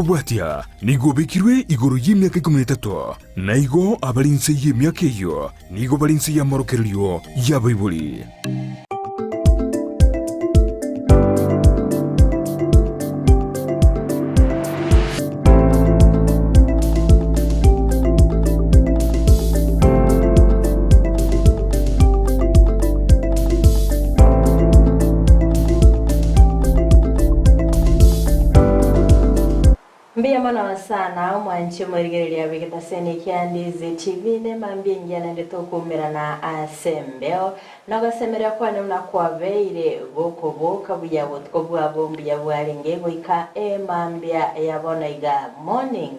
Kobwatia nigo obekirwe igoro y'emiaka ikomi na etato, na igo abare inse y'emiaka eyio nigo bare inse y'amorokererio y'abaibori. Mbuya mono sana omwanchi omorigereria bw'egetaseni kia Ndizi TV nemambia engiya naende tokuumerana ase embeo. Nogosemeria kwane buna kwabeire gokoboka buya botuko bwabo mbuya bwarenge goika emambia ya bono iga morning.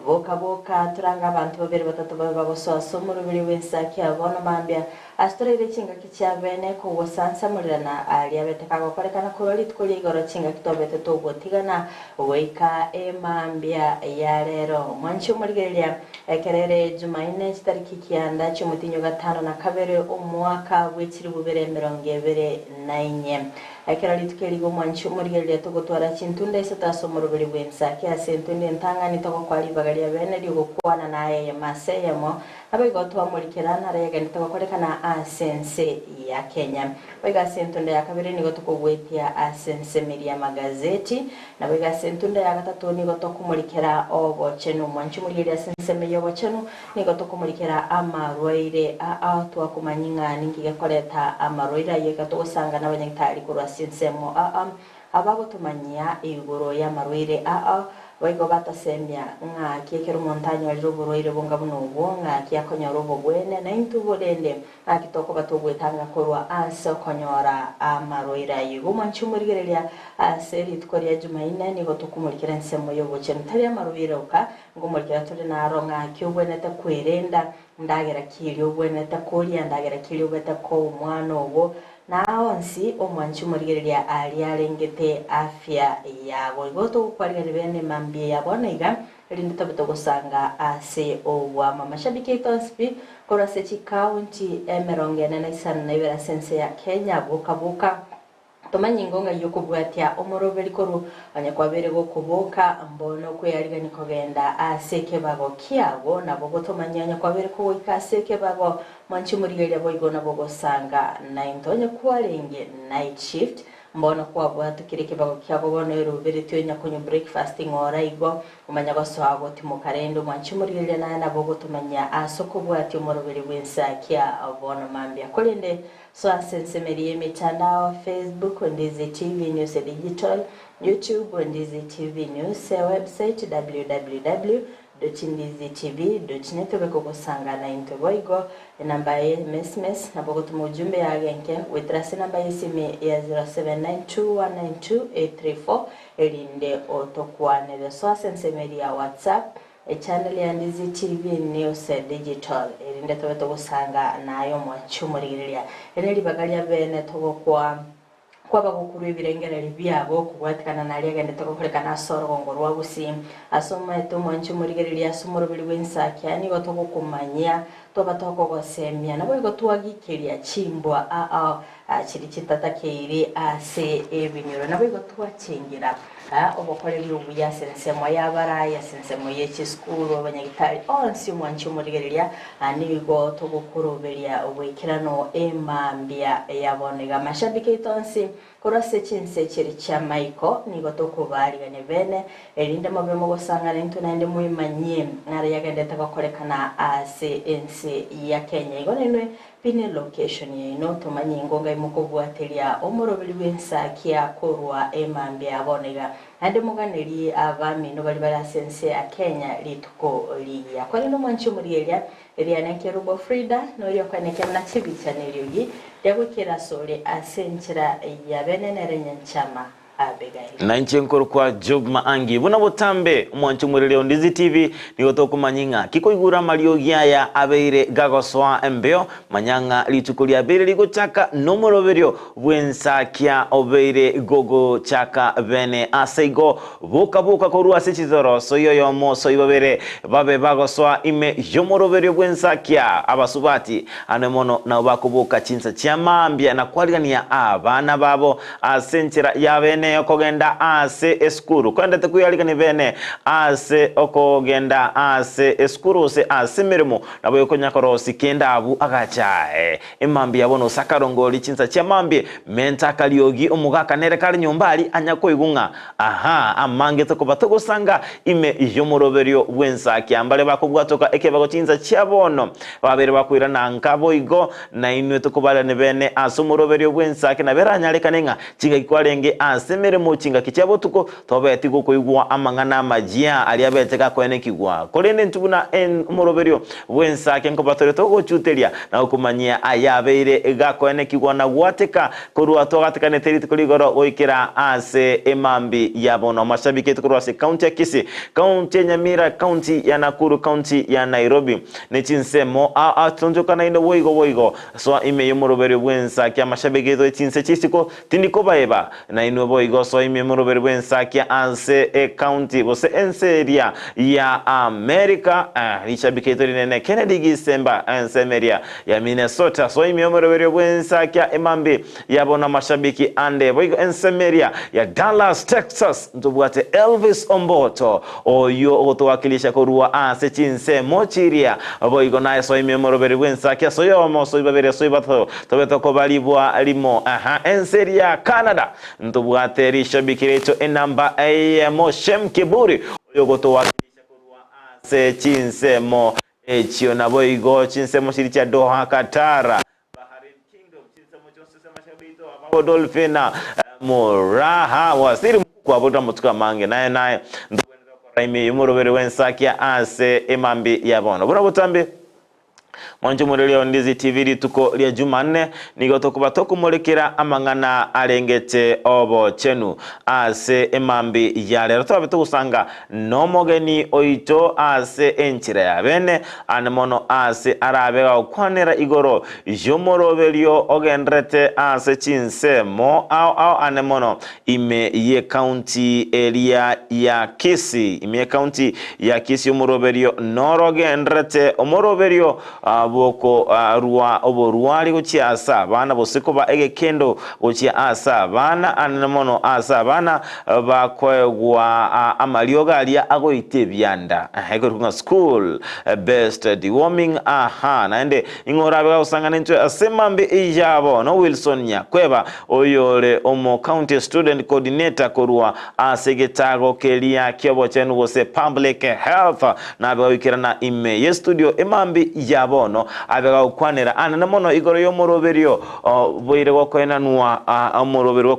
Boka boka torange abanto babere batato babe bagosoa ase omoroberi bw'ensaki ya bono mambia Ase toraire chingaki chia bene kogosansamorirana aria abete kagokorekana korwa rituko ria igoro chingaki twabete togotigana goika emambia ya rero. Mwanche omorigereria, ekero ere Jumaine chitariki kianda chi'omotinyi gatano na kabere omwaka bwe chilifu bibere emerongo ebere na inye. Ekero rituko eri igo mwanche omorigereria togotwara chintunda isato ase omoroberi bw'ensaki. Ase entunda entang'ani togokoa ribaga ria bene ri'ogokwana naye eyemo ase eyemo, Naboigo twamorikera naro yagenderete gokorekana ase ense ya Kenya. Boigo ase entunda ya kabere nigo tokogwetia ase ensemo eria y'amagazeti. Naboigo ase entunda ya gatato nigo tokomorikera obochenu. Mwanche omorigereria ase ensemo y'obochenu nigo tokomorikera amarwaire aa twakomanyia ng'a ninki gekoreta amarwaire ayio ekero togosanga nabanyagitari korwa ase ensemo aa Abagotomanyia igoro y'amarwaire aa boigo batosemia ng'aki ekero omonto anyorire oborwaire bonga buna obwo, ng'aki akonyora obobwene, na intwe borende ng'aki tokoba togwetanga korwa ase okonyora amarwaire ayio. Igo mwanche omorigereria ase rituko ria Jumaine nigo tokomorikera ensemo y'obochenu, tari amarwaire oka, nkomorikera tore naro ng'aki obwenerete kwerenda, ndagera ki eria obwenerete koria, ndagera ki eria obwenerete koa omwana ogo, Na onsi omwanchi omorigereria aria arengete afya yago. Igo togokwarigania bene mambia ya bono iga, erinde tobe togosanga ase obwamo. Amashabiki aito onsi pi korwa ase chikaunti emerongo ene na isano na ibere ase ense ya Kenya, boka boka tomanye ingo ng'ai okobwatia omoroberi korwa onye kwabeire gokoboka mbono okweyarigania kogenda ase ekebago kiago, nabo gotomanyia onye kwabeire kogoika ase ekebago Mwanche omorigereria boigo nabo ogosanga naintwe onye kwarenge night shift mbono kwabwatokire ekebago kiago bono eroberetie onya konywa breakfast ng'ora igo omanya gosoa gotimoka rende omwanche omorigereria naye nabo ogotomanyia ase okobwatia omoroberi bwensa kia bono mambia korende soa ase ensemo eria yemitandao Facebook Ndizi TV News Digital YouTube Ndizi TV News website www. Dotindizitv.net obe kogosanga naintwe boigo enamba ye mesmes nabo ogotoma ujumbe ya agenke goetera ase enamba yesimi ya 0792192834 erinde otokwanere so ase ensemo eria ya WhatsApp echannel ya Ndizi TV News Digital erinde tobe togosanga naye omwanchi omorigereria ere ribaga ria bene togokoa Kwabagokurwa ebirengererio biabo kobwatikana naria agendete gokorekana ase orogongo rwa Gusii. Ase omoeto omwanche omorigereria ase omoroberi bw'ensakia nigo togokomanyia, twaba tokogosemia, naboigo twagikeria chimbwa ao chiria chitatakeiri ase ebinyoro, naboigo twachengera obokoreri obuya ase ensemo y'abarai, ase ensemo ye chisukuru, abanyagitari onsi omwanche omorigereria nigo togokoroberia oboikeranu emambia ya bono iga. Amashabiki aito onsi korwa ase chinse chiria chi'amaiko nigo tokobaarigania bene, erinde mobe mogosang'ana intwe naende moimanyie naro yagenderete gokorekana ase ense ya Kenya. Igo nainwe Pine location yaino tomanye ingo ngai mokobwateria omoroberi bw'ensakia korwa emambia ya bono iga. Naende moganerie abamino baria bare ase ense ya Kenya rituko rigiya. Korende omwanchi omorieria riane Kerubo Frida noria okoenekia buna chibicha neriogi riagoikera asore ase enchera ya bene nere Nyanchama. Abigaili. Na inche nkorokwa Job Maangi. Buna botambe, omwancho omwereri o Ndizi TV, nigo tokomanya ing'a ki koigura amariogi aya abeire gagosoa embeo, manya ng'a rituko riabeire rigochaka nomoroberio bw'ensakia obeire gogochaka bene. Ase igo, boka boka korwa ase chitoro, soi oyomo, soi babere, babe bagosoa ime y'omoroberio bw'ensakia. Abasubati ane mono nabo bakoboka chinsa chia mambia na kwarigania abana babo Ase enchera y'abeene. neyokogenda ase esukuru. Koendete kweyarigania bene ase okogenda ase esukuru gose ase emeremo, nabo okonya korosia kende abwo agacha aye. Emambia bono ase akarongori chinsa chia mambia, menta akariogi omogaka nere kare nyomba aria anya koigwa ng'a aha, amange tokoba togosanga ime y'omoroberio bw'ensakia. Mbare bakobwatoka ekebago chinsa chia bono, babeire bakoirana nka boigo, nainwe tokobarerane bene ase omoroberio bw'ensakia. Nabo eranyarekane ng'a chingaki kwarenge ase emeremo chingaki chia botuko, tobeti gokoigwa amang'ana amayia aria abete gakoenekigwa. Korende intwe buna omoroberio bw'ensakia nkoba tore togochuteria na gokomanyia ayabeire gakoenekigwa na gwateka korwa twagatekanete rituko rigoro goikera ase emambi ya bono. Amashabiki aito korwa ase county ya Kisii, county ya Nyamira, county ya Nakuru, county ya Nairobi ne chinsemo atonchokanaine boigo boigo. Soa ime y'omoroberio bw'ensakia amashabiki aito echinse chi'isiko tindi kobaeba. Nainwe boigo soa ime y'omoroberio bw'ensakia ase ecounty gose ense eria ya America. Rishabiki aito rinene Kennedy Gisemba ensemo eria ya Minnesota. Soa ime y'omoroberio bw'ensakia emambi yabo namashabiki ande boigo ensemo eria ya Dallas, Texas. Ntobwate Elvis Omboto oyio ogotowakilisha korwa ase chinsemo chiria boigo naye soa ime y'omoroberio bw'ensakia ase oyomo soi babere soi batato tobe tokobaribwa rimo. Aha ense eria ya Canada ntobwate rishabiki riaito enamba eyemo Shem Kiburi oyo ogotowakilisha korwa ase chinsemo echio naboigo chinsemo chiria chia Doha, Qatar, Bahrain Kingdom, chinsemo chionsi ase amashabiki aito ababo Dolphina Muraha Waziri Mkuu kwabotwe amatuko amange naye naye ntogwenerete gokora ime y'omoroberi bw'ensakia ase emambi ya bono. Buna botambe mwanche omoreri o Ndizi TV rituko ria Jumanne nigo tokoba tokomorekera amang'ana arengete obochenu ase emambi ya rero torabe togosanga Nomogeni oito ase enchera ya bene, ande mono aase arabe gagokwanera igoro y'omoroberio ogendererete ase chinsemo ao ao ande mono ime y'ecounty eria ya Kisii. Ime y'ecounty ya Kisii omoroberio norogendererete omoroberio bw'okorua oborwari gochia ase abana, gose koba egekendo gochia ase abana, anene mono ase abana bakoegwa amariogo aria agoita ebianda, ekorokwa ng'a school based deworming. Aha, naende ing'o orabe gagosang'ana intwe ase mambia ya bono? Wilson Nyakweba, oyore omo county student coordinator korwa ase egetago keria ki'obochenu gose public health, Nabe goikerana ime y'estudio emambi ya bono, abe gagokwanera anene mono igoro y'omoroberio boire gokoenanwa, omoroberio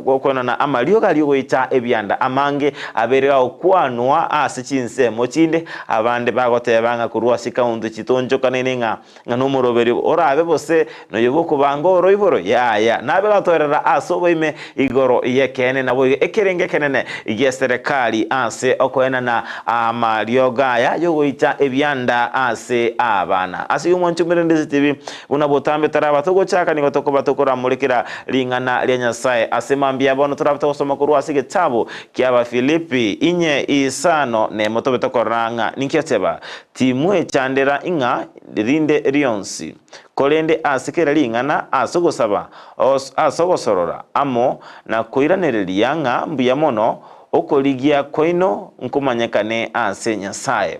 gokoenana amariogo aria ogoita ebianda amange abeire gagokwanwa ase chinsemo chinde, abande bagoteba ng'a korwa ase ekaunti chitonchokanene ng'a Ng'a nomoroberio orabe gose noyo bw'okobanga oroiboro? Yaya, nabe gatoerera ase oboime igoro y'ekeene, naboigo ekerengo ekenene gi'eserekari ase okoenana amariogo aya y'ogoita ebianda ase abana. Ase igo mwanche omerende TV, buna botambe taraba togochaka nigo tokoba tokoramorekera ring'ana ria Nyasae ase mambia bono torabe togosoma korwa ase egetabu ki'Abafilipi inye isano nemo tobe tokorora ng'a ninki ateba. Timwechandera ing'a rinde rionsi, korende ase kera ring'ana ase ogosaba, ase ogosorora, amo na koiranereria ng'a mbuya mono, okorigia kwaino nkomanyekane ase Nyasae.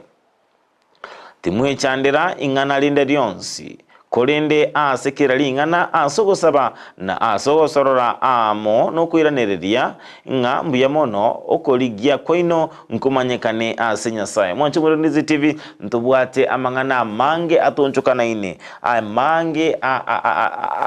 Timwechandera ing'ana rinde rionsi, Korende ase kera ring'ana ase ogosaba na ase ogosorora amo nokoiranereria, ng'a mbuya mono okorigia kwaino nkomanyekane ase Nyasae. Mwanche Omorendezi TV, ntobwate amang'ana amange atonchokanaine, amange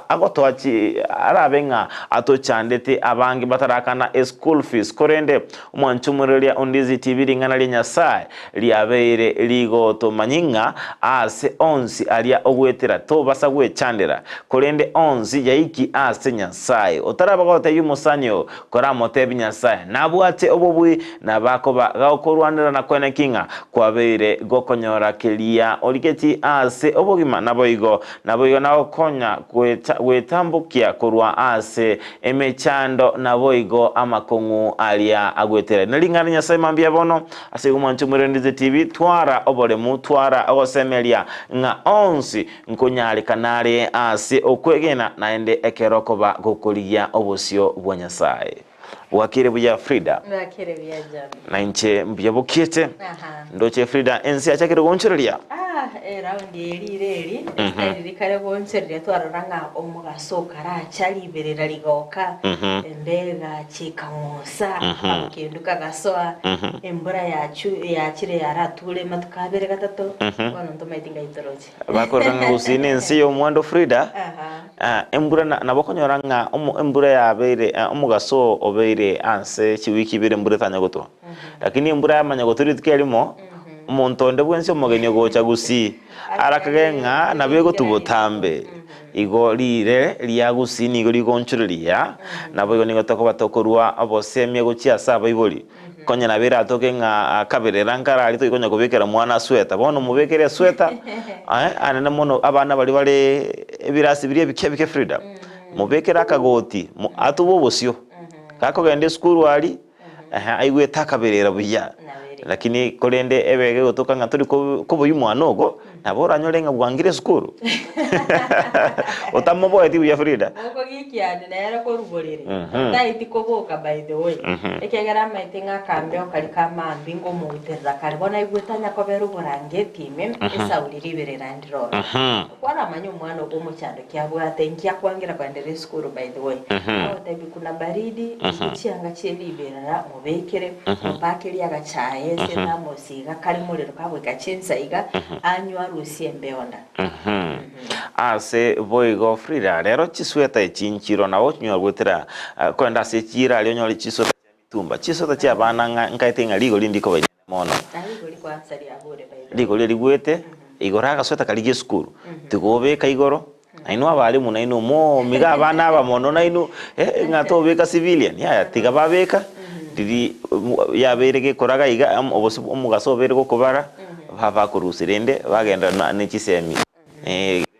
agotoa chi arabe ng'a atochandete abange batarakana eschool fees. Korende omwanche Omoreria Ondizi TV ring'ana ria Nyasae riabeire rigotomanyia ng'a aase onsi aria ogoetera tobasa gwechandera, korende onsi yaiki ase Nyasae. Otaraba gotebia omosani oo, koramotebie Nyasae nabwate obobui, nabakoba gakorwanera na koeneki ng'a kwabeire gokonyora keria origetie ase obogima, naboigo naboigo nagokonya gwetambokia korwa ase emechando naboigo amakong'u aria agwetera. Nering'ana Nyasae mambia bono. Ase igo mwanche omwerendete tibi, twara oboremu, twara ogosemeria, ng'a onsi nkonyarekana are ase okwegena, naende ekero okoba gokorigia obosio bwa Nyasae. Bwakire buya Frida? Bwakire buya John. Na inche mbuya bokiete. Aha. Ndoche Frida ense yachakire gonchoreria. Ah, eraundi eri ire eri, esitari rikare gonchoreria twarora ng'a omogaso okaracha riberera rigoka, embega chikang'usa, agokendu kagasoa, embura yachu yachire yarature amatuko abere gatato, bono ntomaeti ngai toroche. Bakorora ng'a gusii nense y'omwando Frida, Aha. embura na nabo okonyora ng'a omo embura yabeire omogaso obeire anse chiwiki ibere embura etanya gotwa. Lakini embura yamanya gotwa rituko erimo, omonto onde bwensi omogeni ogocha gusii, arakage ng'a nabo egotwa botambe. Igo riire ria gusii nigo rigonchoreria, naboigo nigo tokoba tokorua obosemia gochia ase abaibori. Konya nabo eratoke ng'a kaberera nkararia toikonya kobekera mwana sweta. Bono omobekere esweta, anene mono abana baria bare ebirasi biria ebike ebike Frida, mobekere akagoti, atube obosio. Gakogenda esukuru aria, ehe aigwete akaberera buya. Lakini korende ebe egegotoka ng'a tori koboyia omwana ogo, Nabo oranyore ng'a bwangire esukuru. Otamoboeti buya Frida. Mokogikiani nere korwa borere, taeti koboka by the way, ekiagera amaete ng'a akambeo karia ka maambia ngomouterera kare, bono aigwete anya kobera oborangeti ime, esauri riberera ndire ororo. Kwaramanya omwana ogo omochando ki abwate, inki akwangira koenderera esukuru by the way. Agotebia kuna baridi, rigia chianga chie riberera mobekere, mopakerie agachae ase ethamosi iga kare morero kagoika chinsa iga, anywe arusie embeo nda. Ase boigo Frida, rero chisweta echi nchiro nabo ochinyora goetera kogenda ase echiro aria onyore chisweta chia mitumba. Chisweta chia abana ng'a nkaete ng'a rigori ndikoba rinene mono. Na rigori kwansa riabure by the way. Rigori erigwete, igoro agasweta karia ga esukuru, tiga obeka igoro, nainwe abalimu nainwe momiga abana aba mono nainwe ng'a tobeka civilian, yaya tiga babeka, riria yabeire gekoraga iga, obosio omogaso obeire gokobara, babakorusia rende bagenda na ne chisemi.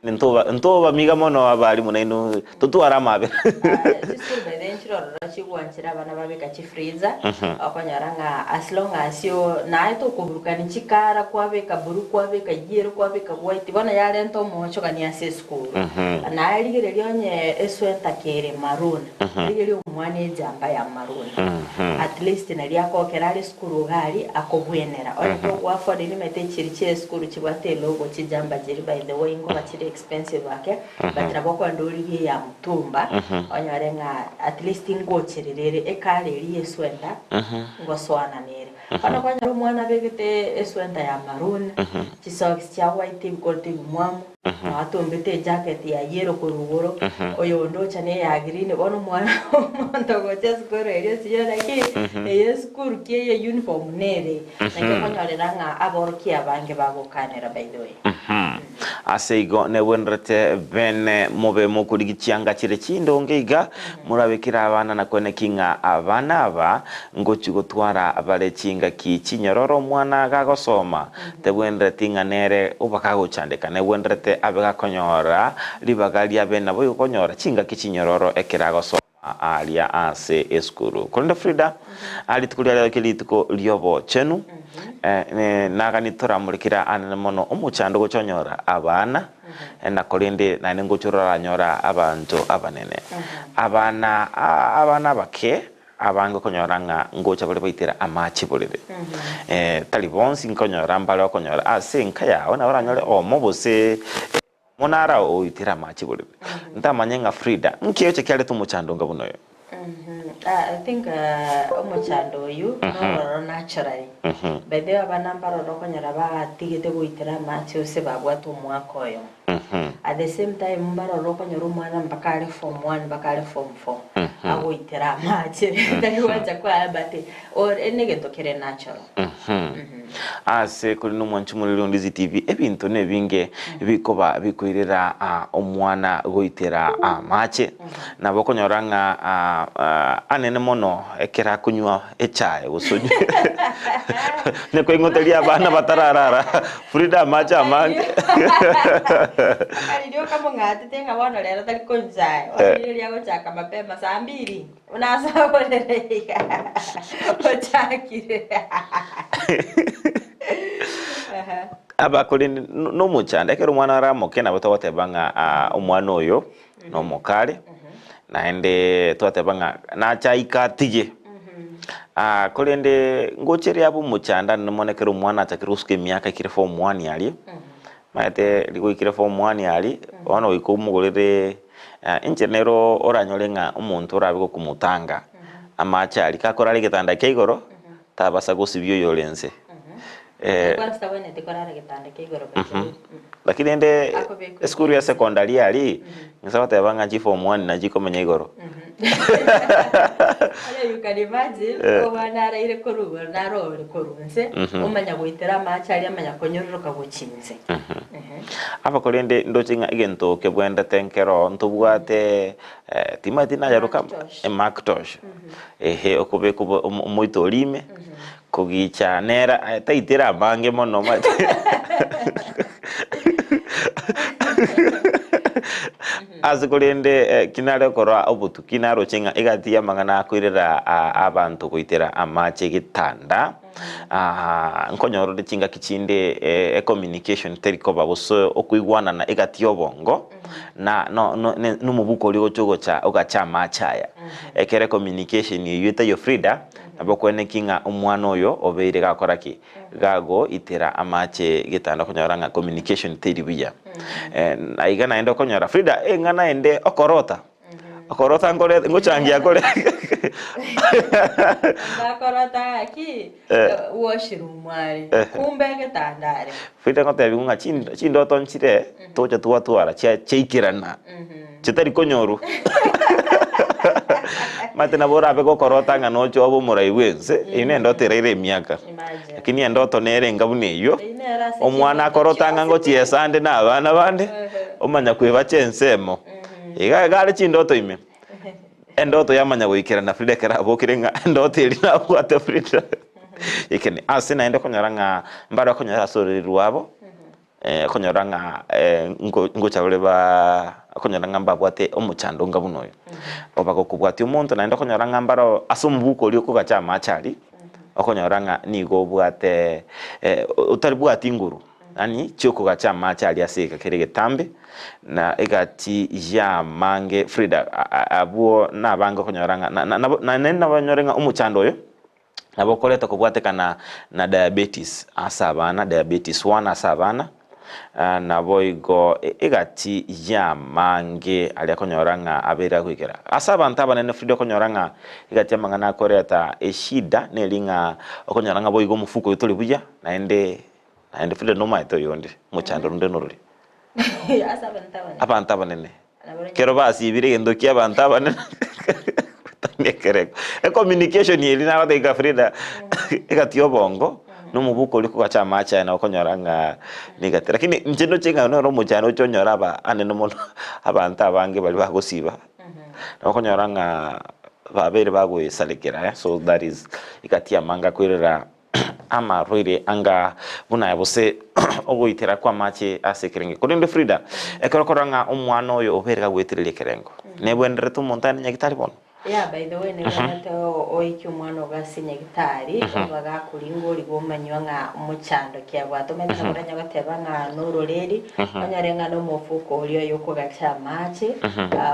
Ntoba ntobamiga mono abalimu nainwe totware amabera. Chisukuru by the way nchire ororo chigwanchera abana babeka chifreezer, okonyora ng'a as long as you naye tokoburukani chikara kwabeka blue kwabeka yellow kwabeka white bono yarenta omoochogani ase esukuru. Naye rigereria onye eswenta kere maroon, rigereria omwana ejumper ya maroon, at least nari akokera are esukuru iga aria akobwenera. Onye togo afford nimanyete chiri chia esukuru chibwate elogo chijumper chiri by the way nkoba chire expensive ake, but nabo okogenda origie eya mtumba onyore ng'a at least ngocherera ere ekara eria ya eswenta ngosoana nere. Bono okonyora omwana abegete eswenta ya maroon, chisocks chia white ebikorete ebimwamu, nabo atombete ejacket ya yellow korwa igoro, oyonde ocha na eya green, bono omwana omonto ogocha esukuru eria osinyore naki eye esukuru ki eye uniform nere, naki okonyorera ng'a aborokia abange bagokanera by the way. Ase igo negwenerete bene mobe mokorigia chianga chire chindonge iga, morabekere abana na koeneki ng'a abana aba ngochia gotwara bare chingaki chinyororo omwana gagosoma, tebwenereti ng'a nere obakagochandeka, negwenerete abe gakonyora ribaga riabe naboigo konyora chingaki chinyororo ekero agosoma aaria ase esukuru. Korende Frida, rituko ria rero ki rituko ri'obochenu, nagani toramorekere anene mono omochando gocha onyora abana, na korende naende ngocha oraranyora abanto abanene. Abana abana abake abange okonyora ng'a ngocha bare baitera amache borere. Tari bonsi nkonyora mbare okonyora ase enka yao nabo oranyore omo gose Omonara oitire amache borere. Ntamanye ng'a Frida, nki eoche kiarete omochando onga buna oyo? I think omochando oyio nororo naturally. By the way abana mbaroro okonyora batigete goitera amache gose babwate omwaka oyomo. At the same time mbaroro okonyora omwana mpaka are form one mpaka are form four agoitera amache tari gwancha kwaye but or negento kere natural. Ase kore nomwanchi omoriri o Ndizi TV, ebinto nebinge bikoba bikoirera omwana goitera amache. Nabo okonyora ng'a anene mono ekero akonywa echae gose onywe onye koing'oteria abana batararara Frida amache amange. Riria okamong'atete ng'a bono rero tari konywa chae, bono riria agochaka mapema saa mbiri. Buna asaborere iga ochakire. Abakorende nomochando ekero omwana aramoke nabo togoteba ng'a omwana oyo nomokare. Naende twateba ng'a nache aike atige. Ah, korende ngoche riria abe omochando ande mono ekero omwana achakire gosuka emiaka ekire form one aria, omanyete rigoikire form one aria, bono goika omogorere inche nero oranyore ng'a omonto orabe gokomotanga amache aria, gakorara egetanda kia igoro, tabasa gosibia oyore inse. Kwanza tabwenereti korara getanda kia igoro by the way. Lakini rende Akobekwa esukuru ya egense. secondary aria, nsa goteba ng'a chiform one nachi chikomenya igoro. Onye you can imagine, omwana araire korwa igoro naro ore korwa inse, omanya goitera amache aria amanya konyororoka gochia inse. Aba korende ndoche ng'a egento kebwendete nkero ntobwate timanyeti nayaroka Mactosh. emactosh, ehe okobeka obo omoito oria ime. Kogicha nere aye taitire amange mono omanyete. Ase korende ki nare korwa obotuki naroche ng'a egati y'amang'ana akoirera abanto goitera amache getanda, nkonyora ore chingaki chinde ecommunication teri koba gose okoigwanana egati y'obongo na nomobuko oria ogocha ogocha ogacha amache aya. Ekero ecommunication eywo etaiyo Frida. Nabo kweneki ng'a omwana oyo obeire gakora ki? Gagoitera amache getanda okonyora ng'a communication teri buya. Aiga naende okonyora Frida eng'ana ende okorota, okorota nkore ngochangia kore. Bakorota gaki washroom are kumbe egetanda are. Frida ngotebiwu ng'a chindoto nchire tocha twatwara chiaikerana. Chitari konyorwa. Omanyete nabo orabe gokorota ng'a noche obe omorai bw'ense, eyio nendoto eraire emiaka. Imagine. Lakini endoto nere enga buna eyio, Eyio nere ase omwana chindoto akorota ng'a chionsi ngochia esande na abana bande, Ehe. omanya koebacha ensemo. Iga iga are chindoto ime, endoto yamanya goikerana Frida ekero abokire ng'a endoto eria nabwate Frida. Ekene, ase naende okonyora ng'a mbare okonyora ase ororeri rwabo, Okonyora ng'a ngocha bare ba okonyora ng'a mbabwate omochando onga buna oyo. Oba gokobwatia omonto naende okonyora ng'a mbaro ase omobuko oria okogacha amache aria, okonyora ng'a nigo obwate otaribwati nguru, yaani chiokogacha amache aria ase egeka kere egetambe, na egati y'amange Frida abwo nabange okonyora ng'a naende nabanyore ng'a omochando oyo. Nabo okoreta kobwatekana na diabetes ase abana, diabetes one ase abana, naboigo egati y'amange aria akonyora ng'a abeire agoikera. Ase abanto abanene Frida okonyora ng'a egati y'amang'ana akoreta eshida neri ng'a okonyora ng'a boigo omofuko oyo tori buya naende naende Frida nomaete oyonde omochando onde norori. Ase abanto abanene. Abanto abanene. Ekero basibire egento kia abanto abanene tari ekerengo. Ecommunication eria nagotebia Frida egati ya obongo na omobuko oria okogacha amache aya nabo okonyora ng'a negati. Lakini inche ndoche ng'a noro omochando oche onyore aba anene mono abanto abange baria bagosiba, nabo okonyora ng'a babeire bagoesarekera so that is egati ya amange akoirera. amarwaire anga buna aya gose ogoitera kw'amache ase ekerengo. Korende Frida, ekero okorora ng'a omwana oyo obeire gagoetereria ekerengo, nebwenerete omonto aende nyagitari bono? Yeah, by the way nebwenerete oike omwana ogo ase nyagitari, oba gakoringwa origwe omanywe ng'a omochando ki abwate. Omanyete nabo oranye goteba ng'a nororeri, onyore ng'a nomofuko oria oyo okogacha amache,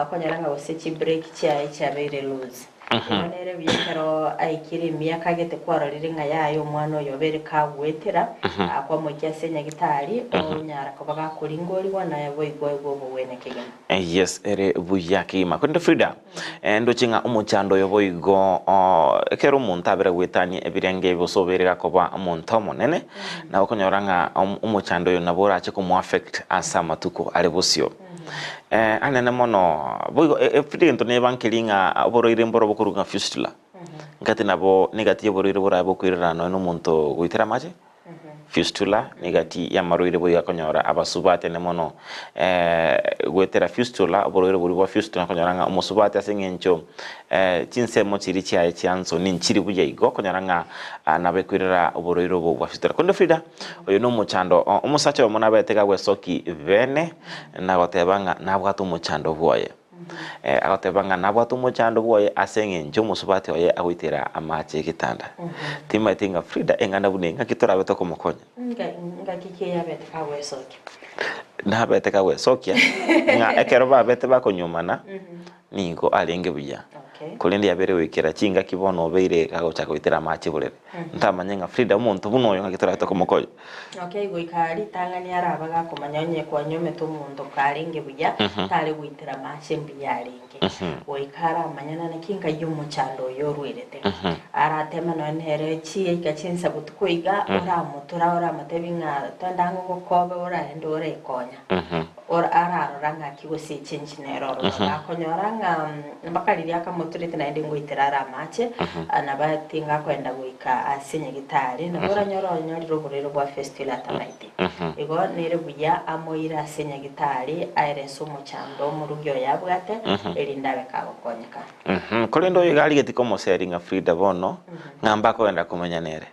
okonyora ng'a gose chibrake chiaye chiabeire loose. Igo nere buya ekero aikire emiaka gete kwarorire ng'a yaya omwana oyo obeire kagoetera, akwamoikia ase enyagitari, onyara koba gakoringorigwa naye boigo oegwe obogwenia kegima. Yes, ere buya kegima. Korende Frida, ndoche ng'a omochando oyo boigo ekero omonto abere goetania ebirenge ebi gose obeire gakoba omonto omonene, nabo okonyora ng'a omochando oyo nabo orache komo affect ase amatuko are bosio. Anene mono, boigo egento neba nkeri ng'a oborwaire mboro bokorwa ng'a fistula, ngati nabo negati y'oborwaire borabe bokoirerana nonya na omonto goitera amache, fistula negati y'amarwaire boigo akonyora abasubati ane mono goetera fistula, oborwaire boria bwa fistula okonyora ng'a omosubati ase eng'encho chinsemo chiria chiaye chia nsoni nchiri buya igo, okonyora ng'a nabo ekoirera oborwaire obo bwa fistula. Korende Frida, oyo na omochando, omosacha oyomo nabete gagwesoki bene, na goteba ng'a nabwate omochando bwoye. Agoteba ng'a nabwate omochando bwoye ase eng'encho omosubati oye agoitera amache egetanda. Timaeti ng'a Frida eng'ana buna eye ng'aki torabe tokomokonya. Ngaki ki eyabete kagwesokia? Nabete kagwesokia ng'a ekero babete bakonyuomana. nigo arenge buya. Okay. Korende yabeire goikera chingaki bono obeire agochaka goitera amache borere. Ntamanye ng'a Frida omonto buna oyo ng'aki torabete komokonya. Okay, goika ritang'ani arabe gakomanya onye kwanyomete omonto karenge buya, tare goitera amache mbuya arenge. Goika aramanyana naki nkai omochando oyo orwerete. Arateme nonya nere chiaika chinsa botuko iga, oramotura oramotebi ng'a twende ang'e ogokobe oraende orekonya. Ora ararora ng'aki gose echenchi nere ororo. Gakonyora ng'a mpaka riria akamoturete naende ngoitera are amache, nabo tingakoenda goika ase nyagitari, nabo oranyore onyorire oborwaire bwa fistula atamaeti. Igo nere buya amoire ase nyagitari aerese omochando omorugi oyo abwate, erinde abe kagokonyeka. Korende oyo iga arigeti komoseri ng'a Frida bono, ng'a mbakogenda komenya nere.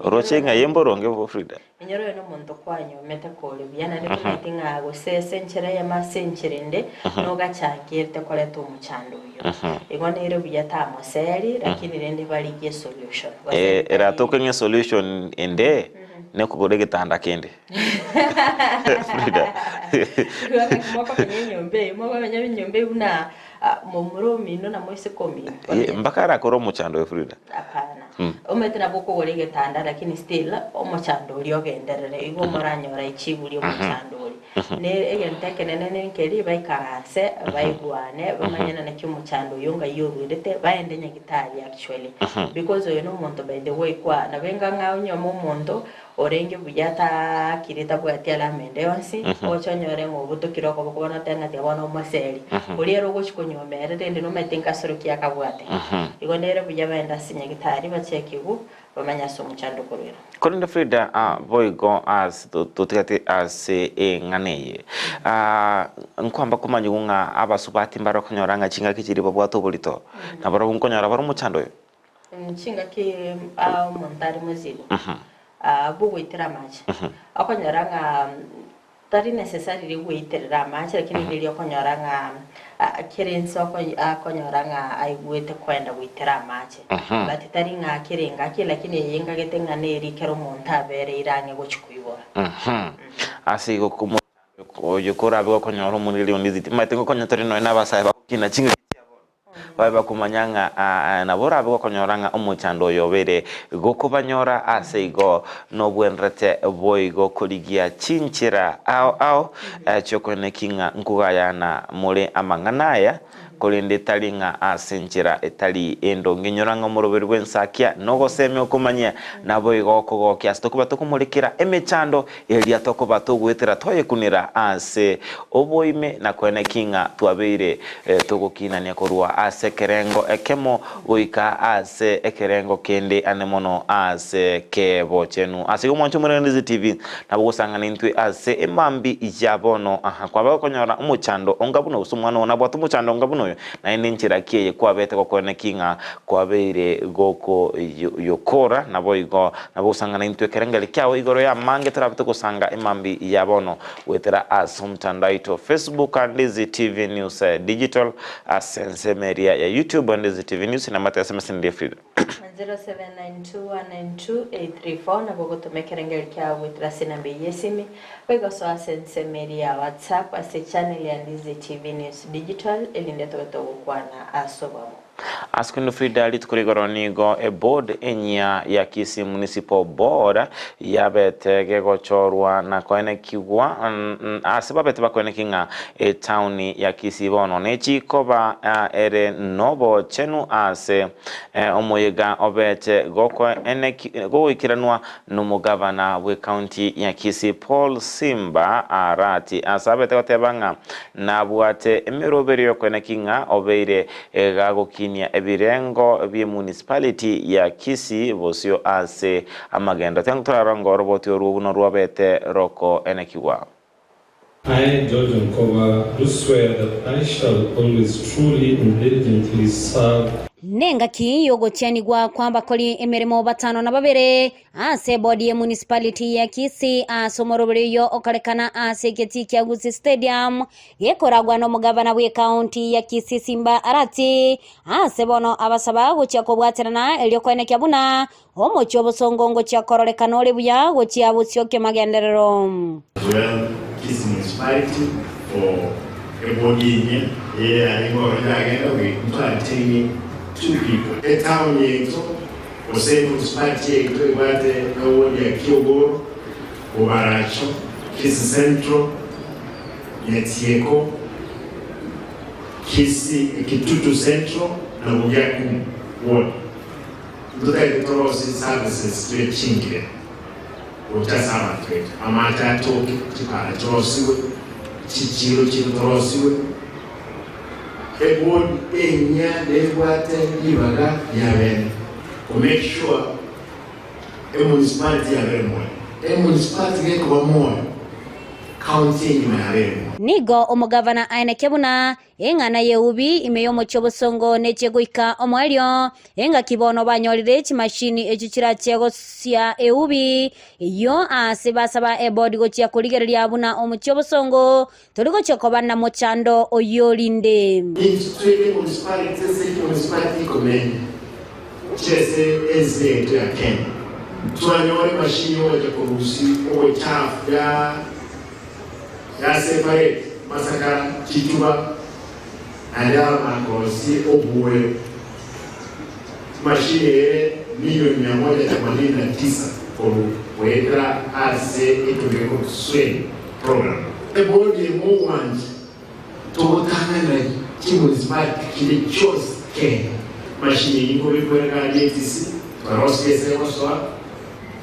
Oroche ng'a eye mboronge bo Frida? Inyora oyo nomonto kwanyomete kore buya, naende tomaeti ng'a gose ase enchera eyemo ase enchera ende nogachangerete koreta omochando oyio. Igo nere buya tamoseri, lakini rende barigie esolution. Gose Eh, tari- eratoke ng'a esolution ende nekogora egetanda kende. Frida. Igo ng'aki mokomenya enyomba eyio, mokomenya enyomba eyio buna ah, momura omino na moiseke omino. Eh, mpaka arakore omochando oyo Frida. Hapana. Omanyete nabo okogora egetanda lakini still omochando oria ogenderere igo moranyora echibu ria omochando oria. Ne egento ekenene nenkeri baikaranse baigwane bamanyane naki omochando oyo ngai orwerete baende nyagitari actually. Because oyo nomonto by the way kwa nabo enga ng'a onyuome omonto orenge buya taakire tabwati alama ende yonsi oche onyore ng'a obotokire okoboko bono otebe ng'a tiga bono omoseri. Oria ere ogochia konyuoma ere rende nomanyete nkasoro ki akabwate. Igo nere buya baende ase nyagitari bachekigwe bamanye ase omochando okorwera. Korende Frida boigo ase totigati ase eng'ana eye nkwamba komanyigwa ng'a abasubati mbare okonyora ng'a chingaki chiria babwate oborito nabarobwo nkonyora bare omochando oyo. Chingaki omonto are mozigo bwogoitera amache, okonyora ng'a tari necessarily goiterera amache lakini riria okonyora ng'a kera ense akonyora ng'a aigwete koenda goitera amache. But tari ng'a kera engaki lakini eye engagete ng'a neri ekero omonto abereire ang'e gochia koibora. Ase igo oyo korabe gokonyora omoriri onde omanyete ngokonya tore nonye na abasae bagokina chingaki chia bono. Babe bakomanya ng'a nabo orabe gokonyora ng'a omochando oyo obeire gokobanyora, ase igo nobwenerete boigo korigia chinchera ao ao chi'okoeneki ng'a nkogayana more amang'ana aya, korende tari ng'a ase enchera etari endonge. Inyora ng'a omoroberi bw'ensakia nogosemia okomanyia, naboigo okogokia ase tokoba tokomorekera emechando Eria tokoba togoetera twayekunera ase oboime na koeneki ng'a twabeire togokinania korwa ase ekerengo ekemo goika ase ekerengo kende ane mono ase kebochenu. Ase igo mwanche Omoreng'anisi TV nabo gosang'ana intwe ase emambi ya bono. Aha, kwaba gokonyora omochando onga buna gose omwana oo nabwate omochando onga buna oyo, naende enchera ki eye kwabete gokoeneki ng'a kwabeire gokoyokora naboigo Nabo gosangana intwe ekerengeri kiao igoro y'amange torabe togosanga emambi ya bono goetera ase omotandao oito Facebook Andizi TV News Digital ase ensemo eria ya YouTube Andizi TV News namate ase emeseneri ya Frida. 0792192834 nabo ogotoma ekerengeri kiao goetera ase enamba eyio y'esimi boigo soa ase ensemo eria ya WhatsApp ase echannel ya Andizi TV News Digital erinde tobe togokwana ase obwamo. Ase korende Frida rituko rigoro nigo eboard enyia ya Kisii Municipal Board yabete gegochorwa na koenekigwa ase babete bakoeneki ng'a etaoni ya Kisii bono nechikoba ere nobochenu ase omoyega obete gogoikeranwa Nomogavana bw'ecounty ya Kisii Paul Simba Arati ase abete goteba ng'a nabwate emeroberio yokoeneki ng'a obeire gagokinia ebirengo bie municipality ya Kisii bosio ase amagendo. Tengo toraronge oroboti orwo buna rwabete rokoenekigwa. I, George Onkoba, do swear that I shall always truly and diligently serve. Nengaki y'ogotianigwa kw'abakori emeremo batano na babere ase ebodi y'emunicipality ya Kisii ase omoroberi oyio okorekana ase egetii kia Gusii Stadium gekoragwa nomogavana bw'ecounty ya Kisii Simba Arati ase bono abasaba gochia kobwaterana erio koenekia buna Omochie obosongo ngochia kororekana ore buya gochia bosio kemagenderero. As well Kisii Municipality for. Ebodi enyia eye yarenge ororo yagenda we ntwaretainie two people. Etown yaito gose emunicipality yaito ebwate ewodi ya Kiogoro, Bobaracho, Kisii Central, Nyatieko, Kisii, Kitutu Central na Bogiakumu ward. Ntotagete torosie services chibe chingire gocha ase abanto baito. Amache atoke, chipara chirosiwe, chichiro chiaito torosiwe. Eboard enyia nebwate ribaga riabene ko make sure emunicipality yabere moyo. Emunicipality gekoba moyo, county engima yabere moyo. Nigo omogavana aenekia buna Eng'ana y'eubi ime y'omochie obosongo nechie goika omoerio, engaki bono banyorire chimashini echio chirachie gosia eubi eyio aase basaba ebodi gochia korigereria buna omochie obosongo tori gochia koba namochando oyio rinde. Intwe emunicipality ase emunicipality ikomenya chi'ase ense yaito ya Kenya, twanyora emashini ogocha korusia obochafu ya. Ya separate masakara, chituba, naende amakosi obuoyo. Machine ere milioni mia moja themanini na tisa korwa goetera ase etumeke Swing program. Ebodi emogwancha togotang'anera chimunicipality chire chionsi Kenya. Machine eyio nkobekwa ere gari etisi twarosia ase egosoa.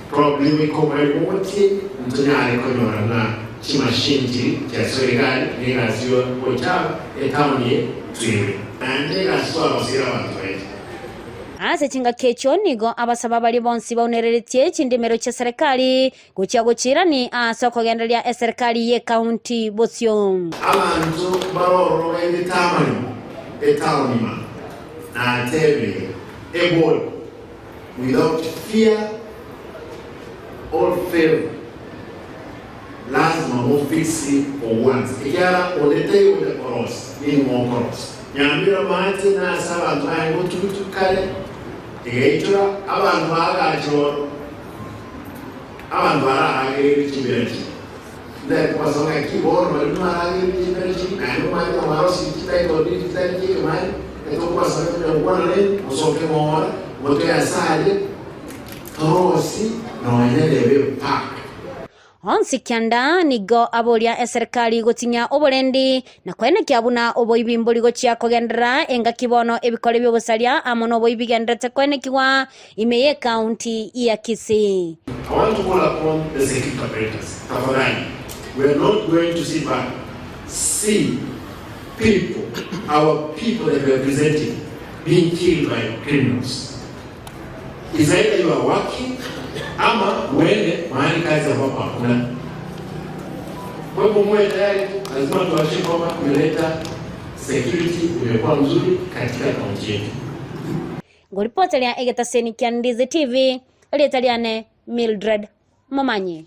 Probably goika omoreri bw'omotienyi ntonyare konyora ng'a chimachine chiri chiasoire egari na egasi yo gochaba etown eye twirwe. Naende egasi twarosire abanto baito. Ase chingaki echio nigo abasaba baria bonsi baunereretie chindemero chia serikali gochia gochiirani ase okogendereria eserikali y'ekaunti bosio. Abanto baroro bairete amaremo etaoni ma, natebirie, Ebori, Without fear or favour lazima mofix ogwansa ekiagera onde taiyo ogocha korosia ning'o okorosia. Nyambera mache nase abanto baye gotugutu kare egaichora abanto baagache oro abanto bararagereire chimbera chiria ndare kobasaba ng'aki bono baria mwaragereire chimbera chiria naende omanyete ng'a mwarosirie chititle deed chitari chi'ekemaene Etokobasaba konya gokwana nainwe, mosoke ng'ora, motoe ase aria, torosie nonya nebe park. Onsi kianda nigo aboria eserikari gotinyia oborendi na koenekia buna oboibi mbori gochia kogenderera engaki bono ebikore bi'obosaria amo noboibi bigendererete koenekigwa ime y'ecounty ya Kisii. I want to call upon the security apparatus, tafadhali, we are not going to sit back, see people, our people that we are presenting being killed by criminals. Is either you are working ama uende mahali kazi ambapo hakuna. Kwa hivyo muwe tayari, lazima tuhakikishe kwamba tumeleta security imekuwa mzuri katika kaunti yetu. Ngoripoteria egetaseni kia Ndizi TV, erieta riane Mildred Momanyi.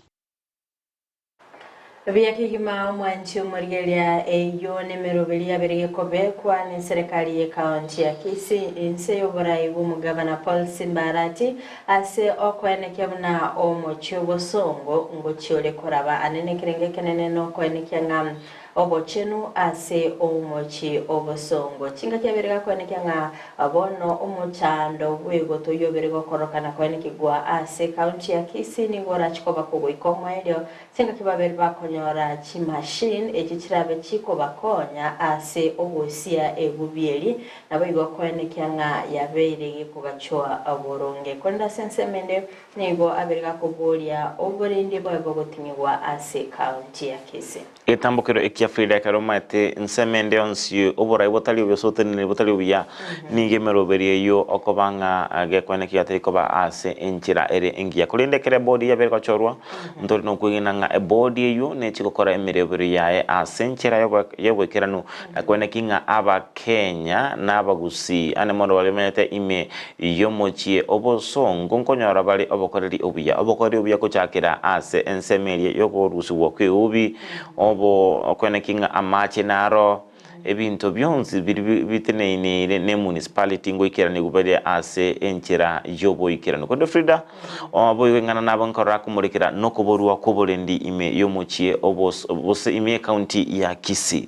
Buya kegima omwanchi omorigereria eyio nemeroberi yabere gekobekwa neserekari ye county ya Kisii inse yoborai bw'omogavana Paul Simba Arati ase okoenekia buna omochie obosongo ngochia ore koraba ane nekerengo ekenene nokoenekia ng'a Obochenu ase omochie obosongo. Chingaki abere gakoenekia ng'a bono omochando bw'egotoyia obere gokorokana koenekigwa ase ekaunti ya Kisii nigo orache koba kogoika omoerio chingaki babere bakonyora chimachine echio chirabe chikobakonya ase ogosia egubi eri naboigo koenekia ng'a yabeire gekogachwa boronge. Korende ase ensemo ende nigo abere gakoboria oborendi bobe bogoting'igwa ase ekaunti ya Kisii. Egetambokero ekia Frida ekero omaete ensemo ende yonsi oborai botari obuya gose oboteneneri botari obuya, nigo emeroberi eyio okoba ng'a gekoene kiga teri koba ase enchera ere engiya. Korende ekero ebodi yabeire gochorwa, ntori nokwegena ng'a ebodi eyio nechi gokora emeroberi yaye ase enchera y'oboikeranu, na koeneki ng'a Abakenya na Abagusii ane mono baria bamenyete ime y'omochie obosongo nkonyora bare obokoreri obuya. Obokoreri obuya gochakera ase ensemo eria y'okorusigwa kw'eubi, obo okoeneki ng'a amache naro, Ebinto bionsi biria biteneine ne municipality ngoikeranigwe bare ase enchera y'oboikeranu. Korende Frida, oboigo ing'ana nabo nkorora akomorekera nokoborwa kw'oborendi ime y'omochie obos gose ime y'ecounty ya Kisii.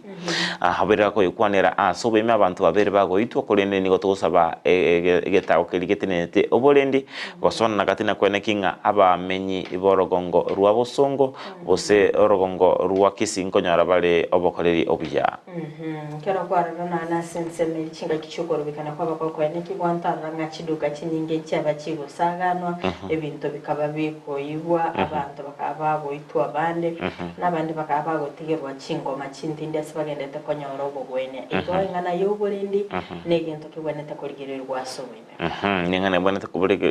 Abaire bakoyokwanera ase oboime abanto babere bagoitwa, korende nigo togosaba egetago keria getenenete oborendi gosona gati na koeneki ng'a abamenyi b'orogongo rwa bosongo gose orogongo rwa Kisii nkonyora bare obokoreri obuya. Ekero kwarora nonya nase ensemo eri chingaki chi'okorobekana kw'abakwa naki gwantarora ng'a chiduka chinyinge nchiaba chigosaganwa, ebinto bikaba bikoigwa, abanto bakaba bagoitwa abande, na abande bakaba bagotigerwa chingoma chintindi ase bagenderete konyora obogwenia. Igo eng'ana y'oborendi negento kegwenerete korigererigwa ase oboime. Neng'ana ebwenerete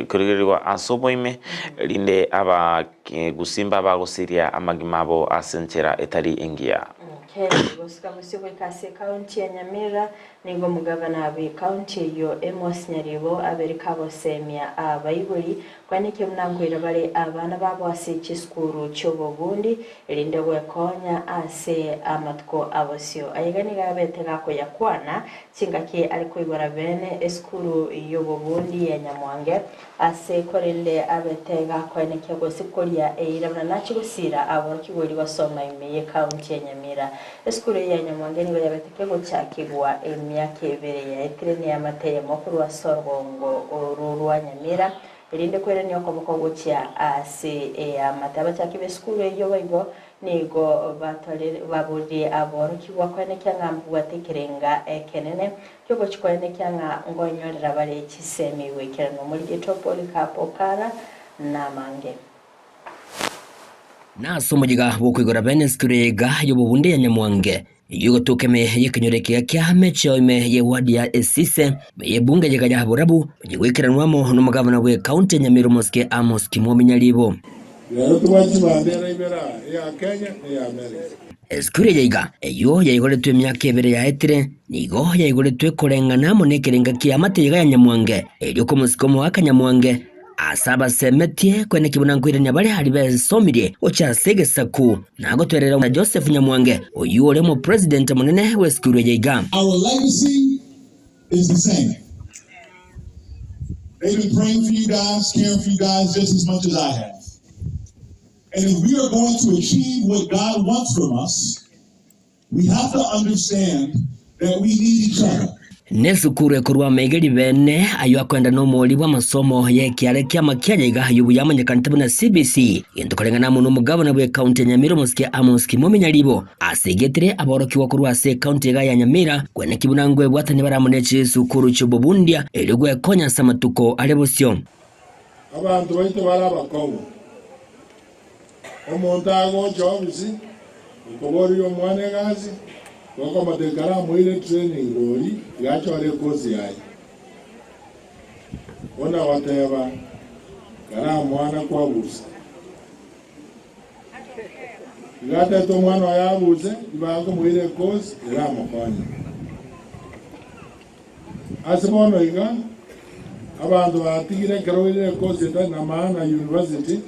korigererigwa ase oboime, erinde abagusimba bagosiria amagima abo ase enchera etari engiya. Okay, gosuka bosio goika ase ekaunti ya Nyamira, nigo omogavana bw'ekaunti eyio Amos Nyaribo abere kagosemia abaibori Kwaneke buna nkoira bare abana babo ase chisukuru chi'obobundi, erinde gwekonya ase amatuko abosio. Aiga nigo abete gakoyakwana chingaki are koigora bene esukuru y'obobundi ya Nyamwange, ase korende abete gakoenekia gose koria eira buna nachie gosiira aborokigwa erio gosoma ime y'ekaunti ya Nyamira. Esukuru eye ya Nyamwange nigo yabete kegochakigwa emiaka ebere yaetire neamate eyemo korwa ase orogongo oru rwa Nyamira, erinde kwerania okoboko gochia ase eamate. Abachaki b'esukuru eyio boigo nigo baboririe aborokigwa koenekia ng'a mbabwate ekerenga ekenene ki'ogochia koenekia ng'a nkonyorera bare chisemi goikeranu. Omorikito Polycarp Okara namange. Na ase omoyega bw'okoigora bene esukuru eyega y'obobunde ya Nyamwange, eyio egotoka ime y'ekenyoro ekiya kia Mecheo ime y'ewadi ya Esise, ime y'ebunge eyega ya Borabu, onye goikeranwa amo nomogavana bw'ecounty ya Nyamira omosike Amos Kimwomi Nyaribo. Rero tobwate chibandera ibere aa, eya Kenya na eya America. Esukuru eye iga, eyio yaigoretwe emiaka ebere yaetire, nigo yaigoretwe koreng'ana amo nekerenga ki'eamate eyega ya Nyamwange, erio komosika omoaka Nyamwange, Ase abasemetie kweneki buna nkoirania bare aria besomirie gochia ase egesaku, na gotwerera na Joseph Nyamwange, oyio ore omopresident omonene bw'esukuru eye iga. Our legacy is the same. They've been praying for you guys, caring for you guys just as much as I have. And if we are going to achieve what God wants from us, We have to understand that we need each other. Nesukuru ekorwa amaiga ribene ayio akoenda nomori bw'amasomo y'ekiare ki'amakianya iga ayio buya amanyekanete buna CBC. Gento koreng'ana amo nomogavana bw'ecounty ya Nyamira omosike Amos Kimomi Nyaribo asegetire aborokigwa korwa ase ecounty iga ya Nyamira kweneki buna ngwebwatania bare amo ne chisukuru chi'obobundia erio gwekonya ase amatuko are bosio. Abanto baito bare abakong'u. Omonto agocha ofisi okoboria omwana egasi, gokomotebia kare amoire training bori iga achore ekosi yaye. Buna goteba kare omwana kwabusa. Iga atete omwana oye abuse, ribaga komoira ekosi eramokonye. Ase bono iga, abanto batigire ekero oirire ekosi etari na maana university,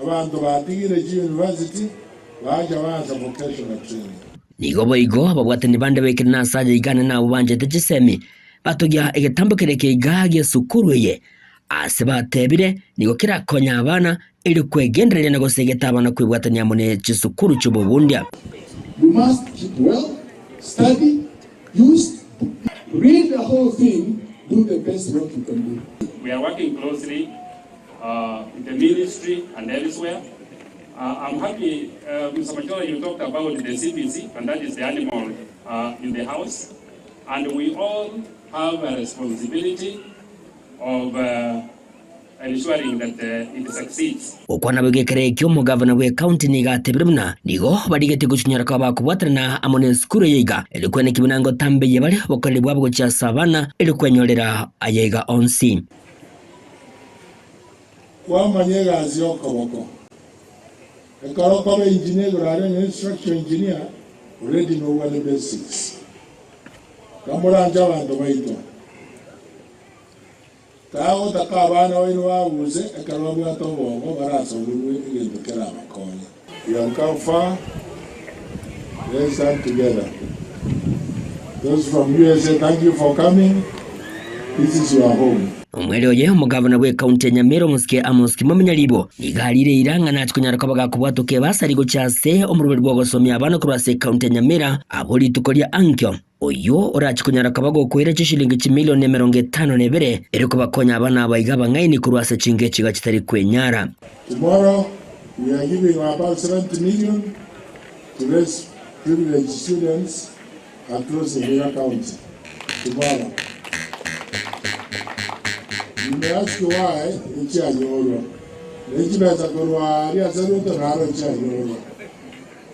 abanto batigire chi university bacha baansa vocational training. Nigo boigo ababwatani bande baikire nase aya iga na nabwo banchete chisemi, batogia egetambo keria keiga gi'esukuru eye, ase batebire nigo kerakonye abana erio kwegendereria na gosegeta abana kwebwatania amo ne chisukuru chi'obobundia. You must keep well, study, use, read the whole thing, do the best work you can do. We are working closely uh, with the ministry and elsewhere. Uh, I'm happy, uh, Mr. Machola, you talked about the CBC, and that is the animal uh, in the house. And we all have a responsibility of uh, ensuring that uh, it succeeds. Gokwana boigo ekero ekio omogavana bw'ecounty nigo atebire buna nigo barigetie gochinyora koba bakobwatanana amo nesukuru eye iga erio kweneki buna ngotambeyia bare obokoreri bwabo gochia ase abana erio kwenyorera ayaiga onsi. Kwamanya egasi y'okoboko. Ekero okoba engineer igoro aria onye structural engineer already nobwate basics. Kamoranche abanto baito. Tagotaka abana baino babuse ekero babwate obongo barasomerwe egento kerabakonye. We have come far, let's stand together. Those from USA, thank you for coming. This is your home. Omwere oye, omogavana bw'ekaunti ya Nyamira omosike Amos Kimomi Nyaribo, nigo arire eira ng'a nache konyara koba gakobwatoka ebasari gochia ase omoroberi bw'ogosomia abana korwa ase ekaunti ya Nyamira abwo rituko ria ankio. Oyio orache konyara koba gokoira chishilingi chimilioni 52 erio kobakonya abana aba iga abang'aini korwa ase chingecho iga chitari kwenyara. Tomorrow we are giving about 70 million to less privileged students across Nyamira County tomorrow. You may ask why echianyorwa. Ne chibesa korwa aria ase Ruto naro chianyorwa.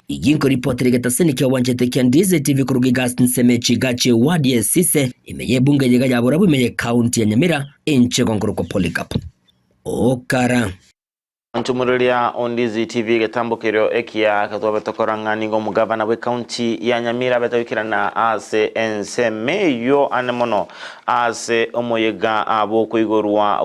Igi nkoripotera egetaseni kia obwanchete kia Ndizi TV koruga iga nseme chigache ward ya Esise ime y'ebunge eyeiga ya Borabu ime y'ecounty ya Nyamira enche gonkorokwa Polycarp Okara. Nchumururia o Ndizi TV egetambo kerio ekiya getwabe tokora ng'a nigo omogavana bw'ecounty ya Nyamira abete goikerana ase ensemo eyio ane mono ase omoyega bw'okoigorwa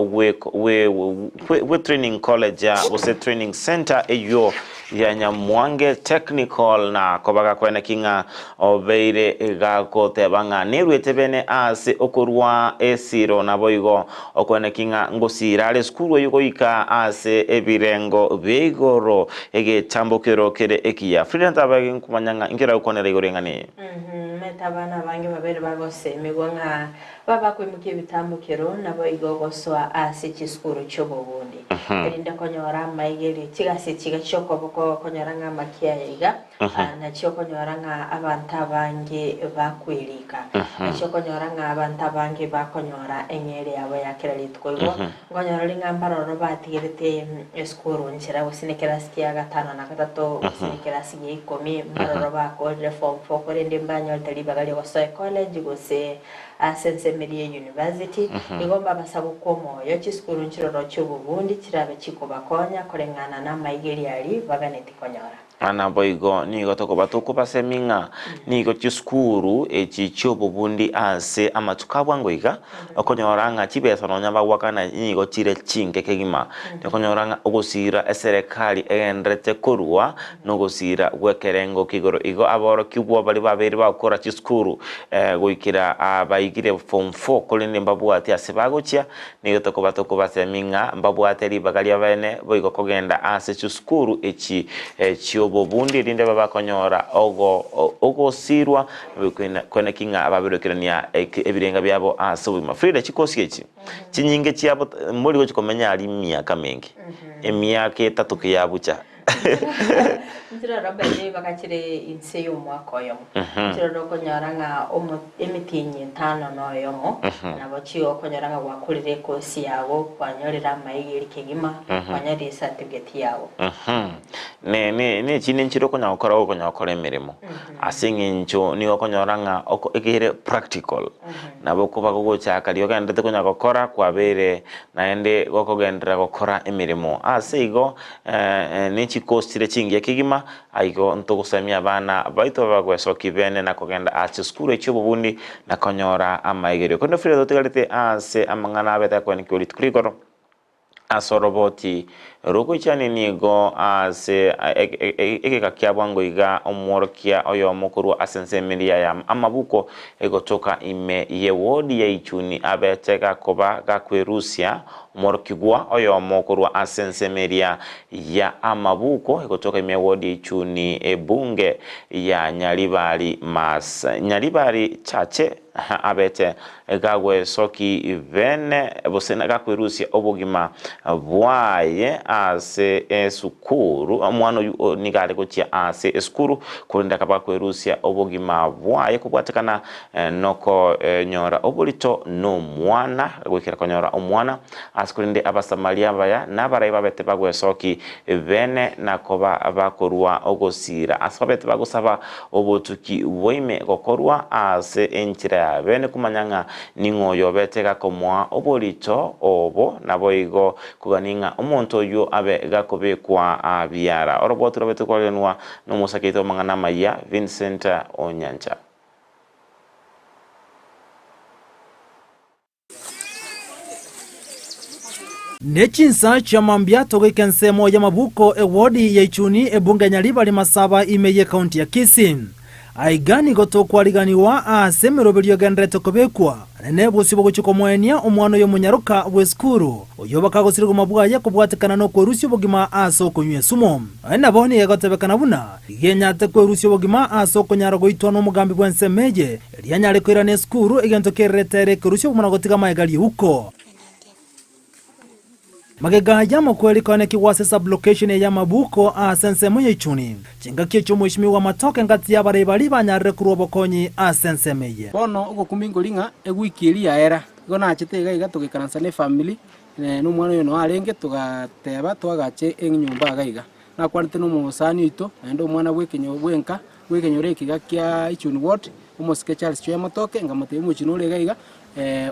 gwe training college gose training centre eyio ya Nyamwange Technical na koba gakoeneki ng'a obeire gagoteba ng'a nerwete bene ase okorua esiro naboigo okoeneki ng'a ngosiira are esukuru eyio goika ase ebirengo bia igoro egetambokero kere ekiya. Frida ntabe nkomanya ng'a inki oragokwanera igoro eng'ana eye. Mete abana abange babere bagosemigwa ng'a Babakoimokia ebitambokero, naboigo gosoa ase chisukuru chi'obobundi, erinde konyora amaigerio chigasi chiga chi'okoboko konyora ng'a amakia aya iga, nachio okonyora ng'a abanto abange bakwerika, nachio okonyora ng'a abanto abange bakonyora eng'eria yabo ya kera rituko. Igo nkonyora ring'a mbaroro batigerete esukuru nchera gose nekerasi kia gatano na gatato gose nekerasi gia ikomi, mbaroro bakorire form four korende mbanyorete ribaga riogosoa ecollege gose Ase ensemo eria ye university, igo mbabasa gokwa omoyo, chisukuru nchiroro chi'obobundi chirabe chikobakonya koreng'ana namaigerio aria baganeti konyora. Naboigo nigo tokoba tokobasemia ng'a nigo chisukuru echi chi'obobundi ase amatuko a bwango iga, okonyora ng'a chibesa nonya bagoakana nigo chire chinke kegima. Okonyora ng'a ogosira eserekari egendererete korwa nogosira gw'ekerengo kia igoro. Igo aborokigwa baria babeire bagokora chisukuru goikera baigire form four korende mbabwati ase bagochia, nigo tokoba tokobasemia ng'a mbabwate ribaga riabene boigo kogenda ase chisukuru echi chi'obobundi erinde babe bakonyora ogosirwa kweneki ng'a baberokerania ebirenga biabo ase obogima. Frida, chikosi echi chinyinge chiabo mbori gochi komenya aria emiaka menge, emiaka etato kiyabucha. Nchirora by the way bagachire inse y'omwaka oyomo. Nchirora okonyora ng'a omo emitienyi etano na oyomo, nabo chi okonyora ng'a gwakorire ekosi yago, kwanyorire amaegeri kegima, kwanyorire ecertificate yago. Ne ne ne echinde nchire okonya gokora gokonya gokora emeremo, ase eng'encho nigo okonyora ng'a oko ekere practical, nabo okoba gogochaka riria ogenderete konya gokora kwabeire naende gokogenderera gokora emeremo. Ase igo. Ne chikosi chire chingiya kegima, aigo ntogosemia abana baito babe bagwesokia bene na kogenda ase chisukuru echi'obobundi na konyora amaigerio. Korende Frida totigarete ase amang'ana abete akoenekiwa rituko rigoro ase oroboti rogoichania nigo ase egeka kia bwango iga omworokia oyomo korwa ase ensemo eria ya amabuko egotoka ime ye wodi ya Ichuni abete gakoba gakwerusia Omworokigwa oyomo korwa ase ensemo eria ya amabuko egotoka ime ewodi ya Ichuni ebunge ya Nyaribari Mass Nyaribari Chache abete gagwesoki bene gose gakwerusia obogima bwaye ase esukuru. Omwana oyio nigo are gochia ase esukuru korende akaba gakwerusia obogima bwaye kobwatekana Nokonyora oborito nomwana, goikera konyora omwana, ase korende Abasamaria abaya nabarai babete bagwesoki bene na koba bakorua ogosiira, ase babete bagosaba obotuki bwaime gokorwa ase enchera ya bene komanya ng'a ning'o oyobete gakomoa oborito obo, naboigo kogania ng'a omonto oyio abe gakobekwa biara. Oroboti rwabete kogenwa nomosake oito bw'amang'ana amayia, Vincent Onyancha. Ne chinsa chia mambia togoika ensemo y'amabuko ewodi ya Ichuni ebunge ya Nyaribari Masaba ime y'ekaunti ya Kisii. Aiga nigo tokwariganigwa ase emeroberio egendererete kobekwa, na nebosio bogochia komoenia omwana oyo omonyaroka bw'esukuru, oyio bakagosira obogima bwaye kobwatekana nokwerusia obogima ase okonywa esumo. Nonya nabo nigo egotebekana buna iga enyarete kwerusia obogima ase okonyara goitwa nomogambi bw'ensemo eye, erio anyare koirana esukuru, egento kererete ere ekerusia obogima na gotiga magega riuko. Magega y'amakweri koenekigwa ase sub-location eye y'amabuko ase ensemo ya Ichuni. Chingaki echio Omweshimiwa Matoke ngati y'abarai baria banyarire korwa obokonyi ase ensemo eye. Bono ogokumia nkori ng'a ewiki eria yaera, igo nachete iga iga togaikaransa na efamiri, na omwana oyo noo arenge, togateba toagache enyomba iga iga. Nakwanete na omosani oito, naende omwana bw'ekenyo bw'enka, bw'ekenyoro eke iga kia Ichuni ward, omosike Charles Chweya Matoke, nkamotebia omochie nore iga iga,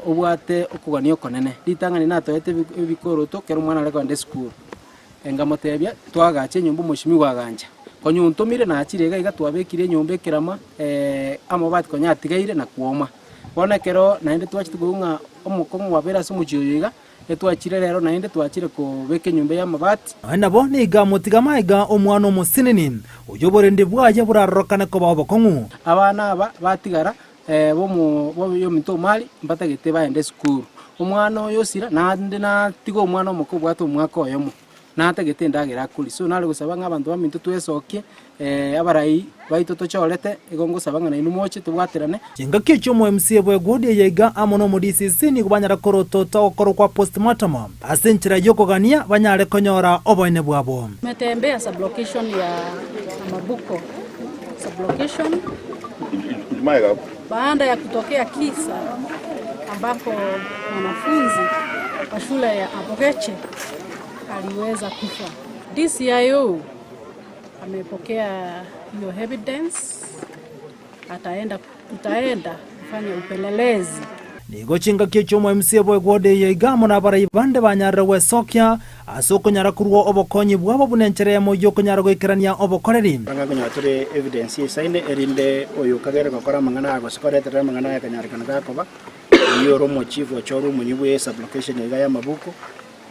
obwate okogania okonene. Ritang'ani natoete ebikoroto ekero omwana are kogenda esukuru, nkamotebia twagache enyomba omosimiwa agancha. Konya ontomire nachire iga iga twabekire enyomba ekerama amabati konya atigaire na kwoma. Bono ekero naende twachete koigwa ng'a omokong'u kwabeire ase omochie oyo iga, etwachire rero naende twachire kobeka enyomba ya amabati. Nonya nabo nigo amotiga magega omwana omosinini, oyio oborendi bwaye borarorokane koba obokong'u. Abana aba batigara boyominto omari mbatagete baende esukuru. Omwana oyo osira naende natiga omwana omoke obwate omwaka oyomo, natagete endagera akoria. So nare gosaba ng'a abanto baminto twesokie abarai baito tochorete, igo ngosaba ng'a nainwe moche tobwaterane. Chingaki echio omo MCA bw'egwodi eye iga amo nomo DCC nigo banyara korotota ogokorwa kwa postmortem ase enchera y'okogania banyare konyora oboene bwabo. Tumetembea sublocation ya Amabuko sublocation baada ya kutokea kisa ambako mwanafunzi wa shule ya Abogeche aliweza kufa. DCIO amepokea hiyo evidence, ataenda tutaenda kufanya upelelezi. Nigo chingaki echio omo MCA bw'egwodi eye iga amo nabarai bande banyarire gwesokia ase okonyara korua obokonyi bwabo buna enchera eyemo y'okonyara goikerania obokoreri. Korende nkonyora tore evidence eisaine, erinde oyokagere gokora amang'ana aya gose koreterera amang'ana aya akanyarekana gakoba, oyio ore omochief ochorwe omonywe bwe esublocation iga y'amabuku,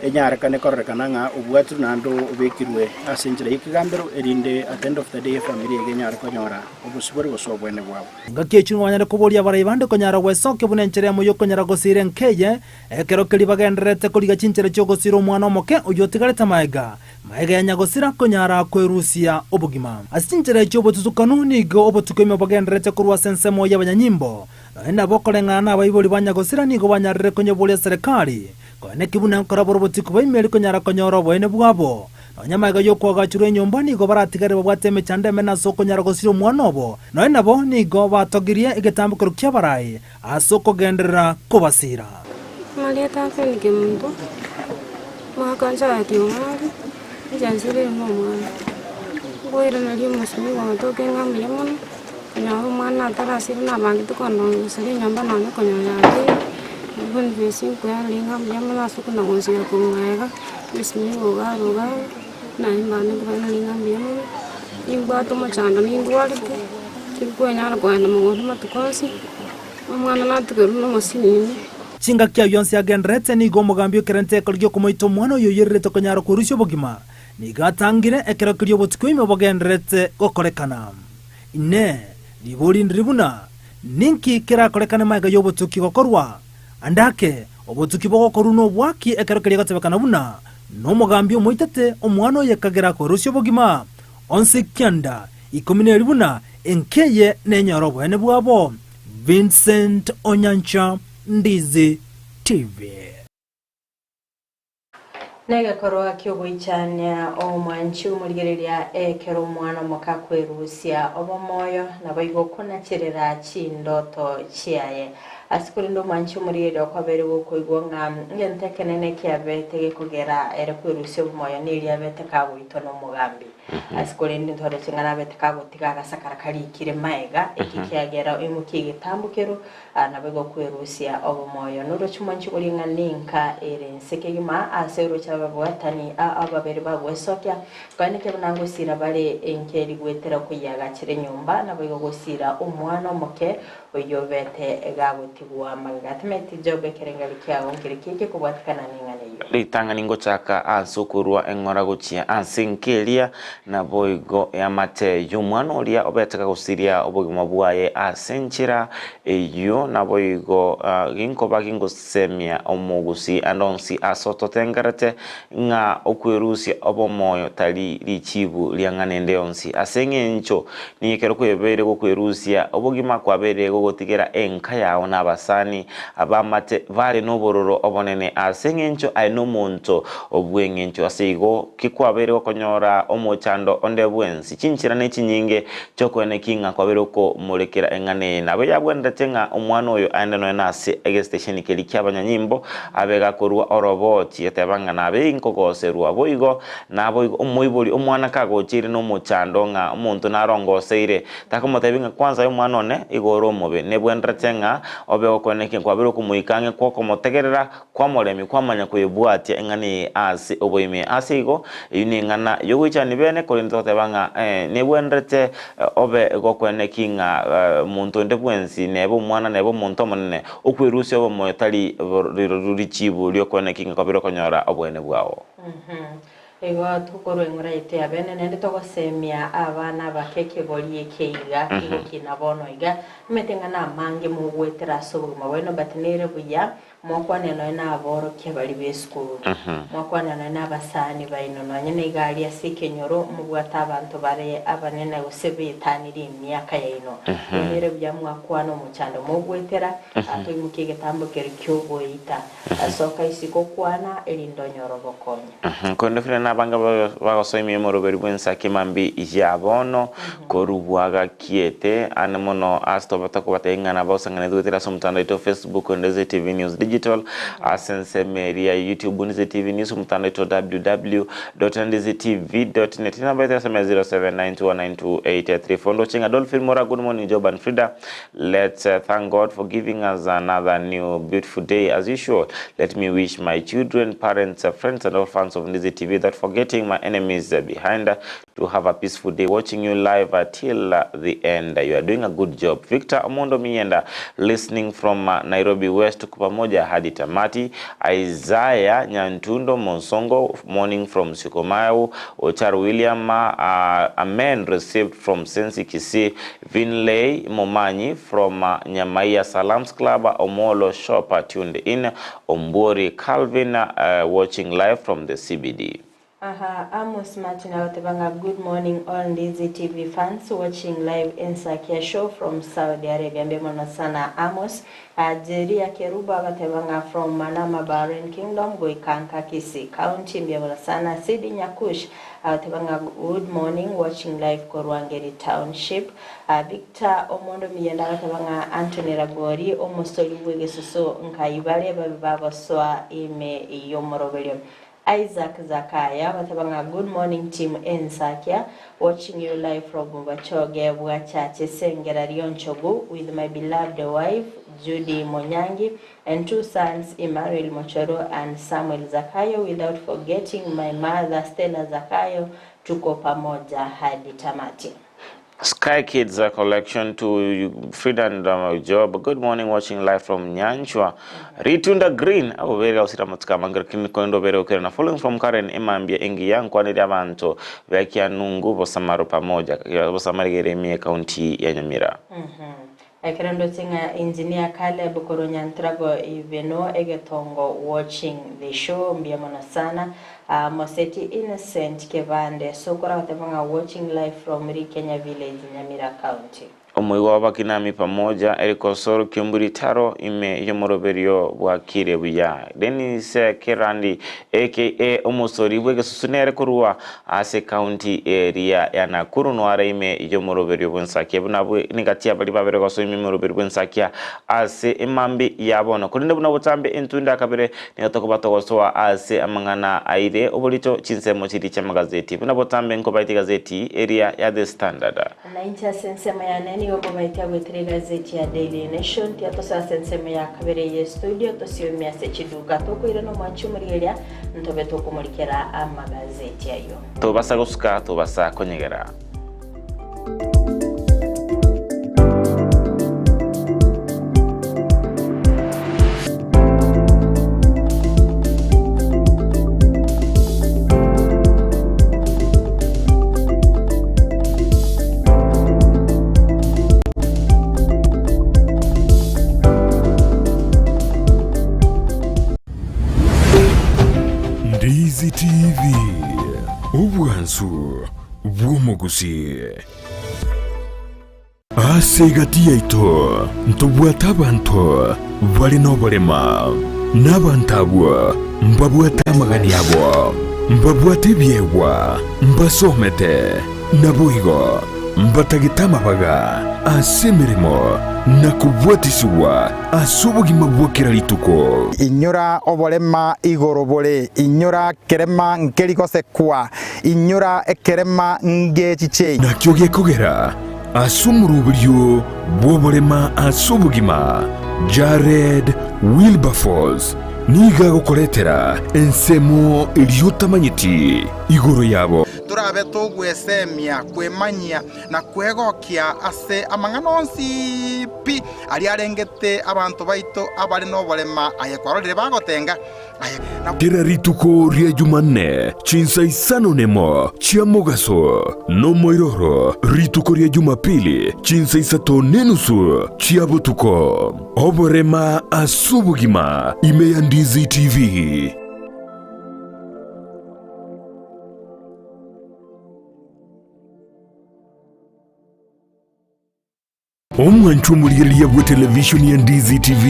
Enyarekane kororekana ng'a obwatirwe naende obekirwe ase enchera y'ekegambero, erinde at the end of the day efamiri eye enyare konyora obosibore gose obwene bwabo. Engaki echio nigo banyare koboria abarai bande konyara gwesokia buna enchera eyemo y'okonyara gosiira enka eye, ekero keria bagendererete korigia chinchera chi'ogosiira omwana omoke oyio otigarete maega maega ya nyagosira konyara kwerusia obogima. Ase chinchera echio obotutukanu nigo obotuko ime bogendererete korwa ase ensemo y'abanyanyimbo. Nonya nabo koreng'ana nabaibori ba nyagosira nigo banyarire konyoboria serikali Koeneki buna nkora boroboti kobaimeri konyara konyora oboene bwabo. Nonya magega y'okoagachorwa enyomba nigo baratigare babwate emechando emenene ase okonyara gosiria omwana obo. Nonya nabo nigo batogirie egetambokero ki'abarai ase okogenderera kobasiira. Amarieta ake ni Kemunto, omwaka nchaeti omware, inche nsirire na omwana. Nkoiraneria omosubiri ogotoka ng'a mbuya mono, konyora omwana atarasire nabangete kondongoseria enyomba nonye konyora yabeire, Boniface nkoiraneria ng'a mbuya mono ase okonagonseria korwa magega, omosubiri ogo iga iga, naye mbane nkoiraneria ng'a mbuya mono, nimbwate omochando nindwarete, tinkwenyara kogenda mogondo amatuko onsi, omwana natigerwe na omosinini. Chingaki ayio onsi agendererete, nigo omogambi o kerente ekero gi'okomoita omwana oyio oyererete konyara kwerusia obogima, nigo atangire ekero keria obotuko ime bogendererete gokorekana. Inee! Ribori ndiri buna, Ninki kerakorekane magega y'obotuki gokorwa? Ande ake, obotuki bogokorwa nobwaki ekero keria gotebekana buna, Nomogambi omoitete omwana oye kagera kwerusia obogima? Onsi kianda ikomi neri buna enka eye nenyore oboene bwabo. Vincent Onyancha, Ndizi TV. Negekorwa ki'ogoichania omwanchi omorigereria ekero omwana omoke akwerusia obomoyo, naboigo okonacherera chindoto chiaye. Ase korende omwanchi omorigereria okwabeire gokoigwa ng'a egento ekenene kiabete gekogera ere kwerusia obomoyo neria abete kagoitwa nomogambi. Ase korende ntwaroche ng'a nabete kagotiga agasakara karikire maega, eki kiagera oimokie egetambokero, Naboigo okwerusia obomoyo noroche omwanchi oria ng'a ninka ere inse kegima ase oroche ababwatani ababere bagwesokia, koeneke buna ngosira bare enkeri goetera okoyiagachera enyomba, naboigo gosira omwana omoke oyio obete gagotigwa. gotigwa magega. Timanyeti Job ekerengeri kiao nkere ki gekobwatikana neng'ana eyio. Ritang'ani ngochaka ase okorua eng'ora gochia ase enka eria, naboigo eamate y'omwana oria obeteka gosiria obogima bwaye ase enchera eyio, naboigo ginkoba gingosemia omogusii ande onsi ase ototengerete, ng'a okwerusia obomoyo tari richibu ri'ang'ana ende yonsi. Ase engencho nigo ekero kwebeire gokwerusia obogima kwabeire gogotigera enka yao na abasani ab'amate bare nobororo obonene ase engencho aye nomonto bw'engencho. Ase igo ki kwabeire gokonyora omochando onde bwensi, chinchera nechinyinge chi'okoenekia ng'a kwabeire okomorekera eng'ana eye. Nabo yabwenerete ng'a omwana oyo aende nonya nase egesitesheni keria ki'abanyanyimbo abe gakorua oroboti, eteba ng'a nabe inkogoserwa. Boigo naboigo omoibori omwana kagocheire nomochando ng'a omonto narongoseire, takomotebia ng'a kwansa aye omwana one igo ore omobe. Nebwenerete ng'a obe okoenekia kwabere okomoika ang'e kw'okomotegerera kwamoremia kwamanya koyebwatia eng'ana eye ase oboime. Ase igo, eyio neng'ana y'ogoichania bene, korende togoteba ng'a nebwenerete obe gokoenekia ng'a monto onde bwensi, nebe omwana nebe omonto omonene, Okwerusia obomoyo tari rirorio richibu ri'okoeneki ng'a kwabire okonyora oboene bwao. Igo tokorwa eng'ora yaito ya bene, naende togosemia abana abake ekegori eke iga, kegokina bono iga. Omanyete ng'a namange mogwetera ase obogima bwaino, but nere buya mokwane nonya na aborokia baria b'esukuru, mokwane nonya na abasani baino, nonya na iga aria ase ekenyoro mobwate abanto bare abanene gose beetanirie emiaka yaino. Igo nere buya mwakwana omochando mogwetera, atoimokie egetambo keria ki'ogoita. Asoka isiko kwana, erinde onyore obokonyi. Korende Frida na abange bagosoimia omoroberi bw'ensaki mambia ya bono, korwa bwagakiete ande mono ase tobata kobatebia ng'a nabo osang'aneti goetera ase omotandao oito o Facebook Ndizi TV News Digital, ase ensemo eria ya YouTube Ndizi TV News, omotandao oito www.ndizitv.net, enamba yaito ya SMS 0792192834. Ndoche ng'a Dolphin Mora, good morning Job and Frida. Let's thank God for giving us another new beautiful day. As usual, let me wish my children, parents, friends, and all fans of Ndizi TV that forgetting my enemies behind to have a peaceful day watching you live till the end. You are doing a good job. Victor Omondo Mienda, listening from Nairobi West, tuko pamoja hadi tamati. Isaiah Nyantundo Monsongo, morning from Syokimau. Ochar William, amen received from Sensi Kisii. Vinley Momanyi from Nyamaiya Salams Club, Omolo Shop tuned in. Ombuori Calvin watching live from the CBD. Aha Amos Martin agoteba ng'a good morning all Ndizi TV fans watching live Ensakia show from Saudi Arabia mbuya mono sana Amos. Jeria Kerubo agateba ng'a from Manama Bahrain Kingdom goika nka Kisii County mbuya mono sana. Sidi Nyakush agoteba ng'a good morning watching live korwa Ngeri Township. Victor Omondo Miyenda agateba ng'a Anthony Ragori omosori bw'egesusu nkai bare babe bagosoa ime y'omoroberio. Isaac Zakaya agateba ng'a good morning team Ensakia watching you live from Bochoge bwa Church Sengera Rionchogu with my beloved wife Judy Monyangi and two sons Emmanuel Mochoro and Samuel Zakayo without forgetting my mother Stella Zakayo tuko pamoja hadi tamati. Sky Kids collection to Frida and Job. Good morning, watching live from Nyanchwa. Ritunda Green, abo bere gausira matuka mangero kimi kondo bere okere na following from Karen Emambia engiya nkwanire abanto bekia nungu bosamaro pamoja bosamarigere emie county ya Nyamira. Ekero ndoche ng'a Engineer Caleb korwa Nyantrago Ibeno Egetongo watching the show mbuya mono sana. Moseti Innocent Kebande Sokoro agoteba ng'a watching live from Rikenya Village Nyamira County. Omoigwa w'abakinami pamoja, Eric Osoro Kiumburi Taro ime y'omoroberio bwakire buya. Dennis Kerandi aka Omosori bw'egesusu nere korwa Ase ekaunti eria ya Nakuru noare ime y'omoroberio bw'ensakia buna bw'enegati baria babere gosoa ime y'omoroberio bw'ensakia ase emambi ya bono. Korende buna botambe entunda ya kabere nigo tokoba togosoa ase amang'ana aire oborito chinsemo chiria chi'amagazeti. Buna botambe nkobaete egazeti eria ya The Standard. Na inche ase ensemo yane nigo nkobaetia goetera egazeti ya Daily Nation, tiatosoa ase ensemo ya kabere y'estudio, tosiomie ase chiduka. Tokoirana omwanchi omorigereria, ntobe tokomorikera amagazeti ayio. Tobasa gosuka, tobasa konyegera. bw'omogusii. Ase egati yaito ntobwate abanto bare noborema, na abanto abwo mbabwate amagani abo, mbabwate ebiegwa, mbasomete, naboigo mbatagete amabaga ase emeremo na kobwatisigwa ase obogima bwa kera rituko. Inyora oborema igoro bore, inyora kerema nkeri gosekwa, inyora ekerema ngechichei. Nakio gekogera ase omoroberio bw'oborema ase obogima, Jared Wilberforce nigo agokoretera ensemo eria otamanyeti igoro yabo. Torabe togwesemia, kwemanyia, na kwegokia ase amang'ana onsi pi aria arengete abanto baito abare noborema, aye kwarorire bagotenga, aye na. Kera rituko ria Jumanne chinsa isano nemo chia mogaso, nomoiroro rituko ria Jumapili chinsa isato nenusu chia botuko. Oborema ase obogima ime ya Ndizi TV. Omwanchwa omorigereria bwe televishoni ya Ndizi TV,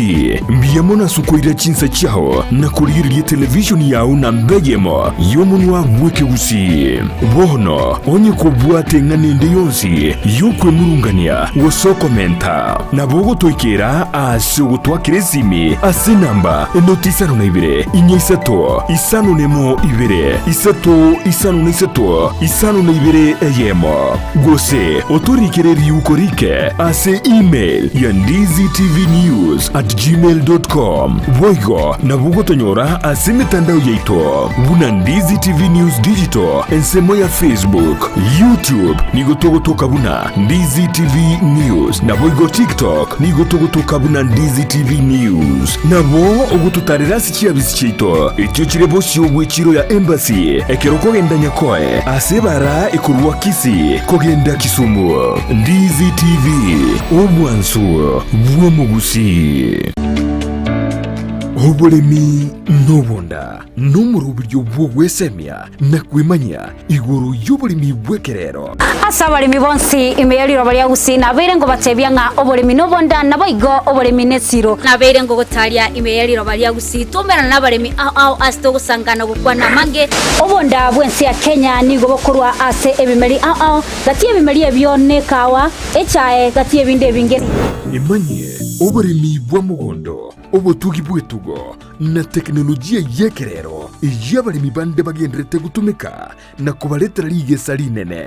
mbuya mono ase okoira chinsa chiao na korigereria televishoni yao namba eyemo y'omonwa bw'ekegusii. Bono onye kobwate eng'ana ende yonsi y'okwemurungania gose okomenta, nabo ogotoikera ase ogotwakera esimi ase enamba enoti isano na ibere, inya isato, isano nemo ibere, isato isano na isato, isano na ibere eyemo. Gose otorikere riuko rike ase email ya ndizitvnews@gmail.com. Boigo nabo ogotonyora ase emetandao yaito buna Ndizi TV News Digital ensemo ya Facebook, YouTube nigo togotoka buna Ndizi TV News, naboigo TikTok nigo togotoka buna Ndizi TV News. Nabo ogototarera ase chiabisi chiaito echio chire bosio bw'echiro ya Embassy ekero okogenda Nyakoe ase ebara ekorwa Kisii kogenda Kisumu. Ndizi TV, obwansu bw'omogusii. Oboremi nobonda nomoroberio bw'ogwesemia na kwemanyia igoro y'oboremi bw'ekerero. Ase abaremi bonsi ime ye riroba ria Gusii nabeire ngobatebia ng'a oboremi nobonda, naboigo oboremi nesiro. Nabeire ngogotaria ime ye riroba ria Gusii twaumerana nabaremi ao ao ase togosangana gokwana amange. Obonda bw'ense ya Kenya nigo bokorwa ase ebimeri ao ao, gati y'ebimeri ebio nekawa, echae, gati y'ebinde ebinge. Emanyie oboremi bwa mogondo, obotugi bw'etugo, na teknolojia y'ekerero eyio abaremi bande bagenderete gotumeka na kobaretera rigesa rinene.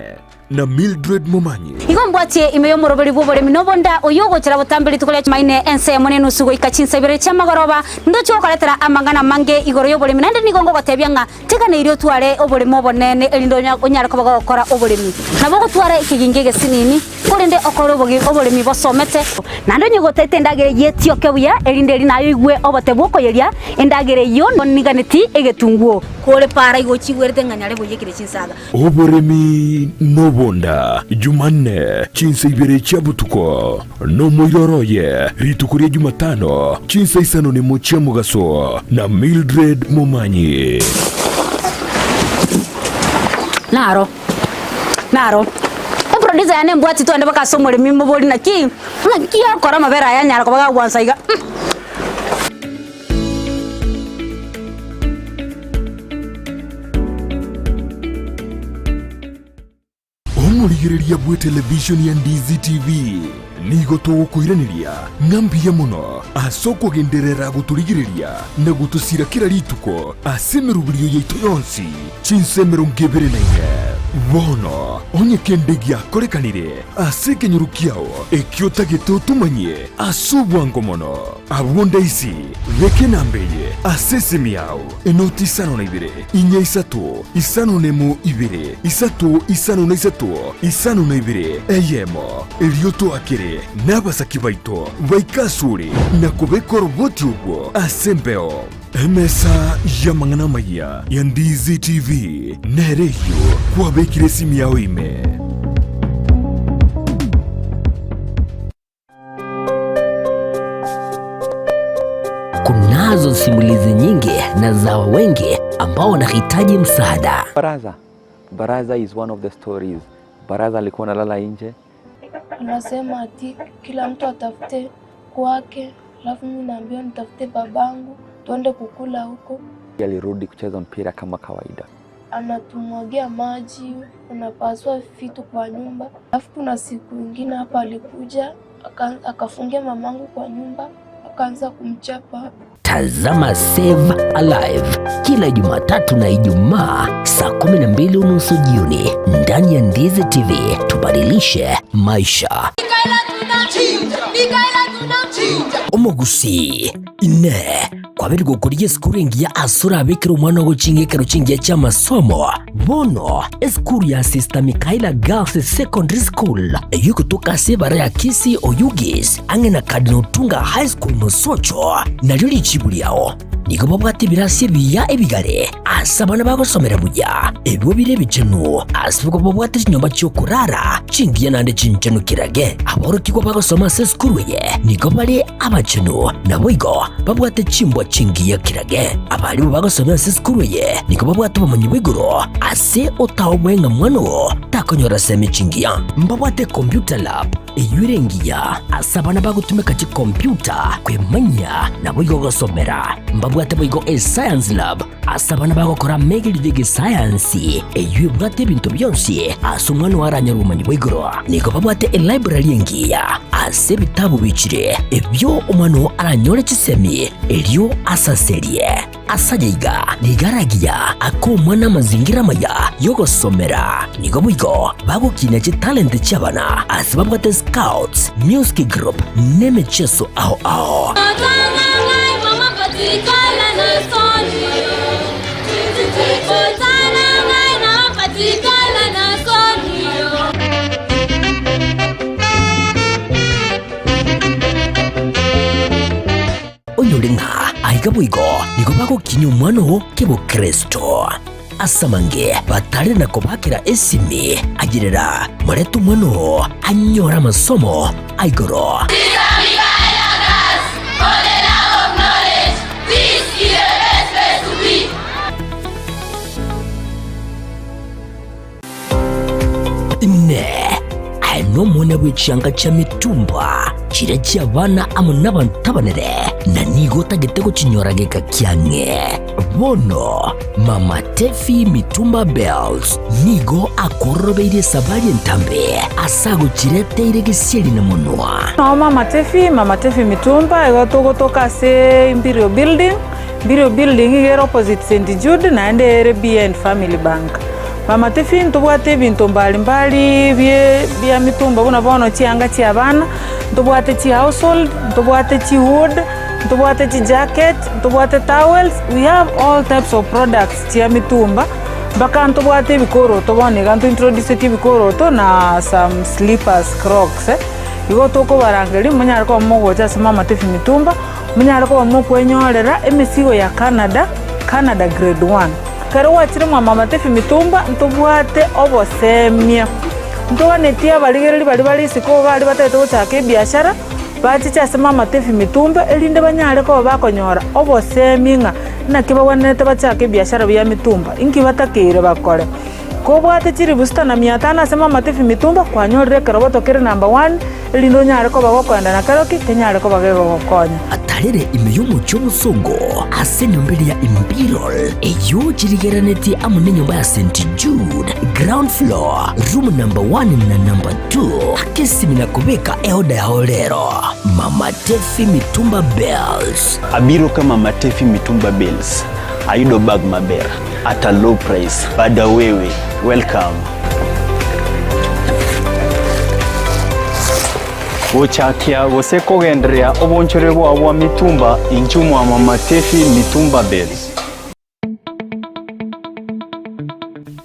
Na Mildred Momanyi. Igo mbwatie ime y'omoroberi bw'oboremi nobonda, oyio ogochera botambe rituko ria Chumaine ensemo nenusu goika chinsa ibere chi'amagoroba, ndoche gokoretera amang'ana amange igoro y'oboremi, naende nigo ngogotebia ng'a teganeirie otware oboremo obonene, erinde onyare koba gogokora oboremi. Nabo ogotwara ekegingi egesinini, korende okore oboremi bosomete. Naende onye gotaete endagera eyio etioke buya, erinde eri naye oigwe obote bw'okoyeria endagera eyio, niganeti egetunguo. Kore para igo ochigwerete ng'a nyare boiyekire chinsaga. Oboremi nobonda, Jumanne, chinsa ibere chia botuko, nomoiroro oye, rituko ria Jumatano, chinsa isano nemo chia mogaso, na Mildred Momanyi. Naro, naro. Eproducer yane embwati twende mpaka ase omoremi mobori naki, naki okora amabere aya anyara koba gagwansa iga. Omorigereria bw'etelevishoni ya Ndizi TV nigo togokoiraneria ng'a mbuya mono ase okogenderera gotorigereria na gotosira kera rituko ase emeroberio yaito yonsi chinsa 24. Bono onye kende giakorekanire ase ekenyoro kiao ekio otagete otomanyie ase obwango mono, abwo ndaisi beka enamba eye ase esimi yao. Enoti isano na ibere, inya isato, isano nemo ibere, isato isano na isato, isano na ibere, eyemo. Erio toakere nabasaki baito baike asore na kobeka oroboti orwo ase embeo. Emesa y'amang'ana amayia ya Ndizi TV nere eyio kwabekire esimi yao ime. Kunazo simulizi nyingi na za wengi ambao wanahitaji msaada. Baraza. Baraza is one of the stories. Baraza alikuwa analala nje. Anasema ati kila mtu atafute kwake, alafu mimi naambiwa nitafute babangu tuende kukula huko. Alirudi kucheza mpira kama kawaida. Anatumwagia maji, anapasua vitu kwa nyumba. Alafu kuna siku ingine hapa alikuja akafungia mamangu kwa nyumba, akaanza kumchapa. Tazama Save Alive kila Jumatatu na Ijumaa saa 12:30 jioni ndani ya Ndizi TV. Tubadilishe maisha. Omogusi ine kwabeire gokoria esukuru engiya ase orabekere omwana ogo ching'ekero chingiya chi'amasomo. Bono esukuru ya Sister Michaela Girls Secondary School eyio egotoka ase ebara ya Kisii Oyugis ang'e na Cardinal Otunga High School Mosocho nario richibu riao. Nigo babwate ebirasi ebiya ebigare ase abana bagosomera buya, ebio bire ebichenu, ase igo babwate chinyomba chi'okorara chingiya naende chinchenu kirage. Aborokigwa bagosoma ase esukuru eye nigo bare abachenu, naboigo babwate chimbwa chingiya kirage. Abarimu bagosomera ase esukuru eye nigo babwate obomanyi bwa igoro ase otaoboe ng'a mwana oo takonyora semi chingiya. Mbabwate computer lab eyio ere engiya ase abana bagotumeka chikompyuta kwemanyia naboigo gosomera. Mbabwate boigo escience lab ase abana bagokora amegerio y'egesayansi eyio ebwate ebinto bionsi ase omwana oo aranyore obomanyi bwa igoro. Nigo babwate elibrary engiya ase ebitabu bichire ebio omwana oo aranyore chisemi erio asaserie. Ase aya iga nigo aragiya ake omwana amazingira amaya y'ogosomera. Nigo boigo bagokinia chitalenti chi'abana ase babwate scouts, music group, na emecheso ao ao. Onyore ng'a aiga boigo nigo bagokinyia omwana oo kebokristo. Ase amange batare na kobakera esimi, ayerera morete omwana oo anyore amasomo a igoro. Inee! Aye nomwana bwe chianga chia mitumba, chiria chi'abana amo nabanto abanene, na nigo otagete gochinyora geka kiang'e? Bono Mama Tefi Mitumba Bells nigo akororobeirie esabari entambe ase agochireteire gesieri na monwa. Noo Mama Tefi, Mama Tefi Mitumba, igo togotoka ase Imperial Building, Imperial Building iga ere opposite St Jude naende ere behind Family Bank. Mama Tefi ntobwate ebinto mbali mbali bie bia mitumba buna bono chianga chia abana, ntobwate chi household, ntobwate chi wood, ntobwate chi jacket, ntobwate towels, we have all types of products chia mitumba, mpaka ntobwate ebikoroto bono iga ntointroducetie ebikoroto na some slippers, crocs. Igo tokobarangeria monyare koba mogocha ase Mama Tefi Mitumba, Monyare koba mokwenyorera emesigo ya Canada, Canada Grade One. Ekero gwachire mwa Mama Tefi Mitumba ntobwate obosemia. Ntoganetie abarigereria baria bare isiko baria batagete gochaka ebiashara, bachiche ase Mama Tefi Mitumba erinde banyare koba bakonyora obosemia ng'a naki bagwenerete bachake ebiashara bia mitumba, inki batakeire bakore. Kobwate chilifu sita na mia tano ase Mama Tefi Mitumba, kwanyorire ekeroboto kere number one, erinde onyare koba gokoenda na keroki kenyare koba gegogokonya. Atarere ime y'omochie omosongo ase enyomba eria ya Imperial, eyio chirigererenetie amo nenyomba ya St. Jude, ground floor, room number one na number two. Aka esimi na kobeka eoda yao rero. Mama Tefi Mitumba Bales. Abiro ka Mama Tefi Mitumba Bales. Ayudo bag maber at a low price. Bada wewe, welcome. Gochakia gose kogendereria obonchore bwao bwa mitumba inchuo mwa Mama Tefi Mitumba Bales.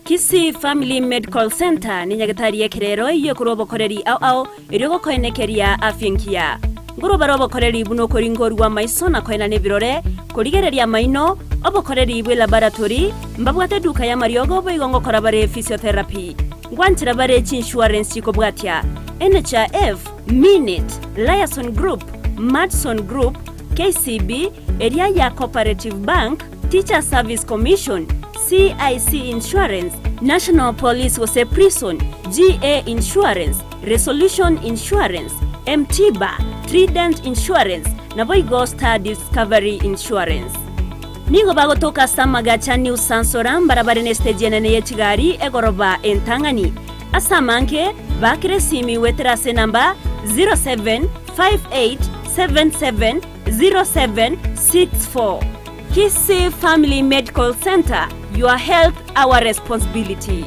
Kisii Family Medical Centre nenyagetari y'ekerero eyio ekorwa obokoreri ao ao erio gokoenekeria afya engiya. Nkorwa bare obokoreri buna okoringorwa amaiso na koenana ebirore, korigereria amaino, obokoreri bwe laboratory, mbabwate eduka y'amariogo boigo ngokora bare physiotherapy. Ngwanchera bare chiinsurance chikobwatia, NHIF, Minit, Liason Group, Madison Group, KCB, eria ya Cooperative Bank, Teachers Service Commission, CIC Insurance, National Police gose Prison, GA Insurance, Resolution Insurance, M-Tiba, Trident Insurance, naboigo Star Discovery Insurance. Nigo bagotoka ase amagacha New Sansora mbarabare nesiteji enene ye chigari egoroba entang'ani. Ase amange, baakera esimi goetera ase enamba 0758770764. Kisii Family Medical Centre, your health our responsibility.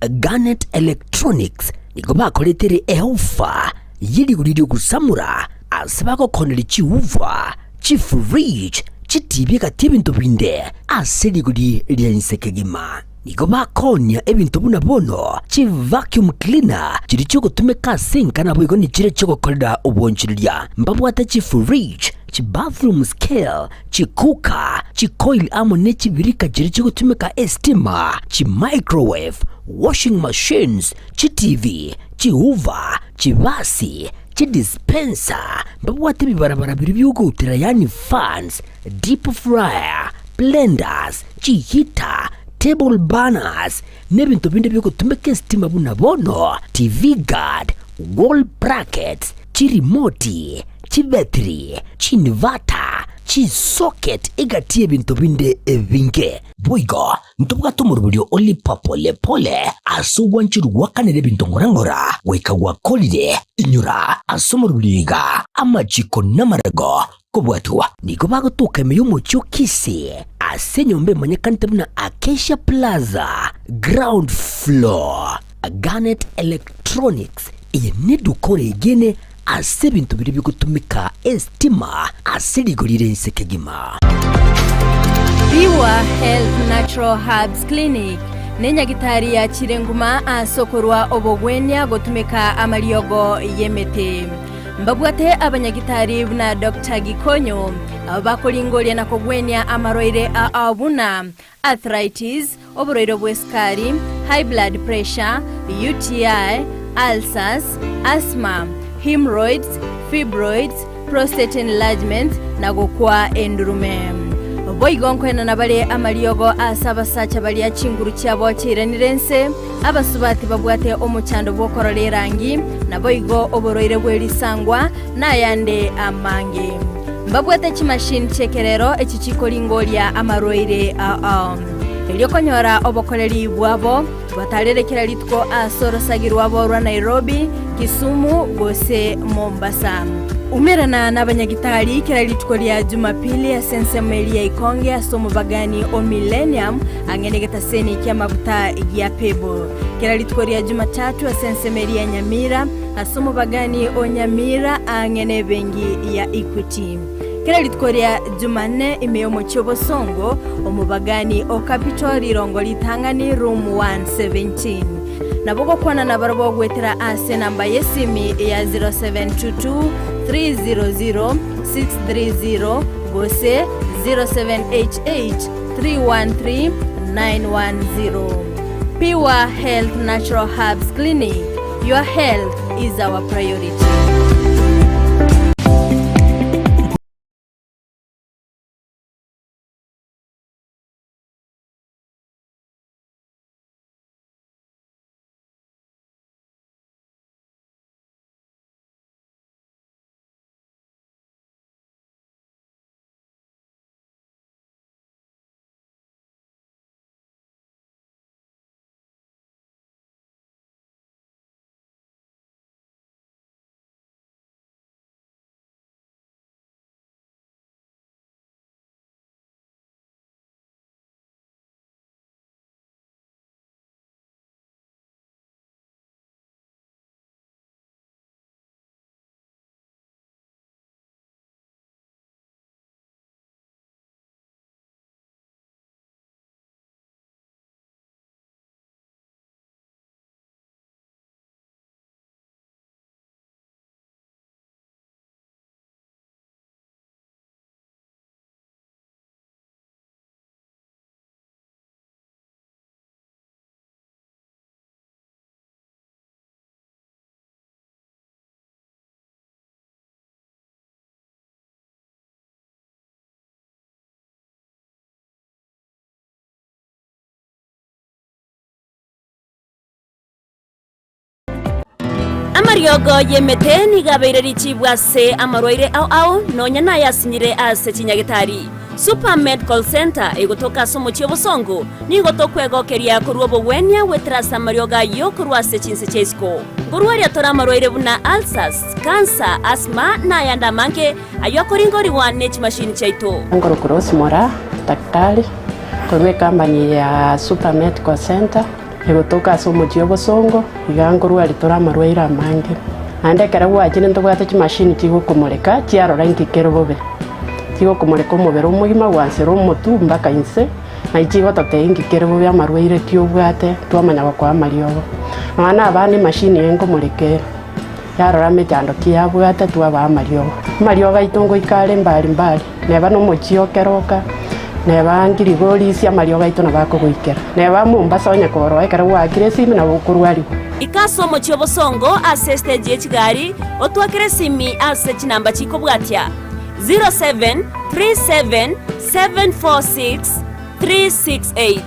Garnet Electronics nigo bakoretere eofa ye rigori ri'ogosamora ase bagokoneria chiuva, chifridge, chitibi egati y'ebinto binde ase rigori ria inse kegima. Nigo bakoonia ebinto buna bono chivacuum cleaner chiria chiogotumeka ase enka naboigo nechiria chiogokorera obwanchereria. Mbabwate chifridge, chibathroom scale, chicooker, chicoil amo ne chibirika chiria chigotumeka estima, chimicrowave, washing machines, chitivi, chihoover, chibasi, chidispenser, mbabwate ebibarabara biria biogoutera yaani fans, deep fryer, blenders, chiheater, table burners, na ebinto binde biogotumeka estima buna bono TV guard, wall brackets, chirimoti, chibetiri, chiinverter, chisocket egati y'ebinto binde ebinge. Boigo ntobwate omoroberio o lipa pole pole ase ogwancherwa gwakanera ebinto ng'ora ng'ora goika gwakorire. Inyora ase omoroberio iga amachiko namarego kobwatwa. Nigo bagotoka ime y'omochie o Kisii ase enyomba emanyekanete buna Acacia Plaza, ground floor. Garnet Electronics, eye neduka oregene ase ebinto biria bigotumeka estima ase rigori ri'ense kegima. Pure Health Natural Herbs Clinic nenyagitari yachire nguma ase okorwa obogwenia gotumeka amariogo y'emete. Mbabwate abanyagitari buna Doctor Gikonyo abo bakoringoria na kogwenia amarwaire ao buna arthritis, oborwaire bw'esukari, high blood pressure, UTI, ulcers, asthma, hemorrhoids, fibroids, prostate enlargement, na gokwa endurume. Boigo nkoenana bare amariogo ase abasacha baria chinguru chiabo chiairanire inse, abasubati babwate omochando bw'okorora erangi, naboigo oborwaire bwe risangwa, na ayande amange. Mbabwate chimashini chi'ekerero echi chikoringoria amarwaire ao. Erio konyora obokoreri bwabo, batarere kera rituko ase orosagi rwabo rwa Nairobi, Kisumu gose Mombasa. Umerana nabanyagitari kera rituko ria Jumapili ase ensemo eria ya Ikonge ase omobagani o Millennium ang'e negetaseni ki'amaguta gia Pebble. Kera rituko ria Jumatatu ase ensemo eria ya Nyamira Ase omobagani o Nyamira ang'e nebenki ya Equity. Kera rituko ria Jumanne ime y'omochie o Bosongo, omobagani o Capital rirongo ritang'ani room 117. Nabo gokwana nabarabwo goetera ase enamba y'esimi ya 0722 300 630 gose 0788 313 910. Pure Health Natural Herbs Clinic, your health is our priority. Amariogo y'emete nigo abeire richibu ase amarwaire ao ao, nonya nayasinyire ase chinyagetari. Super Medical Centre egotoka ase omochie obosongo, nigo tokwegokeria korwa obogwenia goetera ase amariogo ayio korwa ase chinse chia isiko. Nkorwaria tore amarwaire buna ulcers, cancer, asthma na ayande amange ayio akoringorigwa ne chimashini chiaito. Nkorokwa Rose Moraa, daktari korwa ecompany ya Super Medical Centre egotoka ase omochie obosongo, iga nkorwaria tore amarwaire amange. Naende ekero gwachire ntobwate chimashini chigokomoreka chiarora inki kere bobe. Chigokomoreka omobere omogima gwansera omotwe mpaka inse, naye chigototebia inki kere bobe amarwaire ki obwate twamanya gokoa amariogo. Nonya na abana emashini eye nkomoreka ere, yarora emechando ki yabwate twabaa amariogo. Amariogo aito ngoika are mbari mbari, neba na omochie o Keroka, neba Ngirigorisia amariogo aito nabo akogoikera. Neba Mombasa onye koroa ekero gwaakire esimi nabo okorwariwa. Ika ase omochie obosongo ase estage ye chigari, otwakere esimi ase chinamba chikobwatia, 0737746368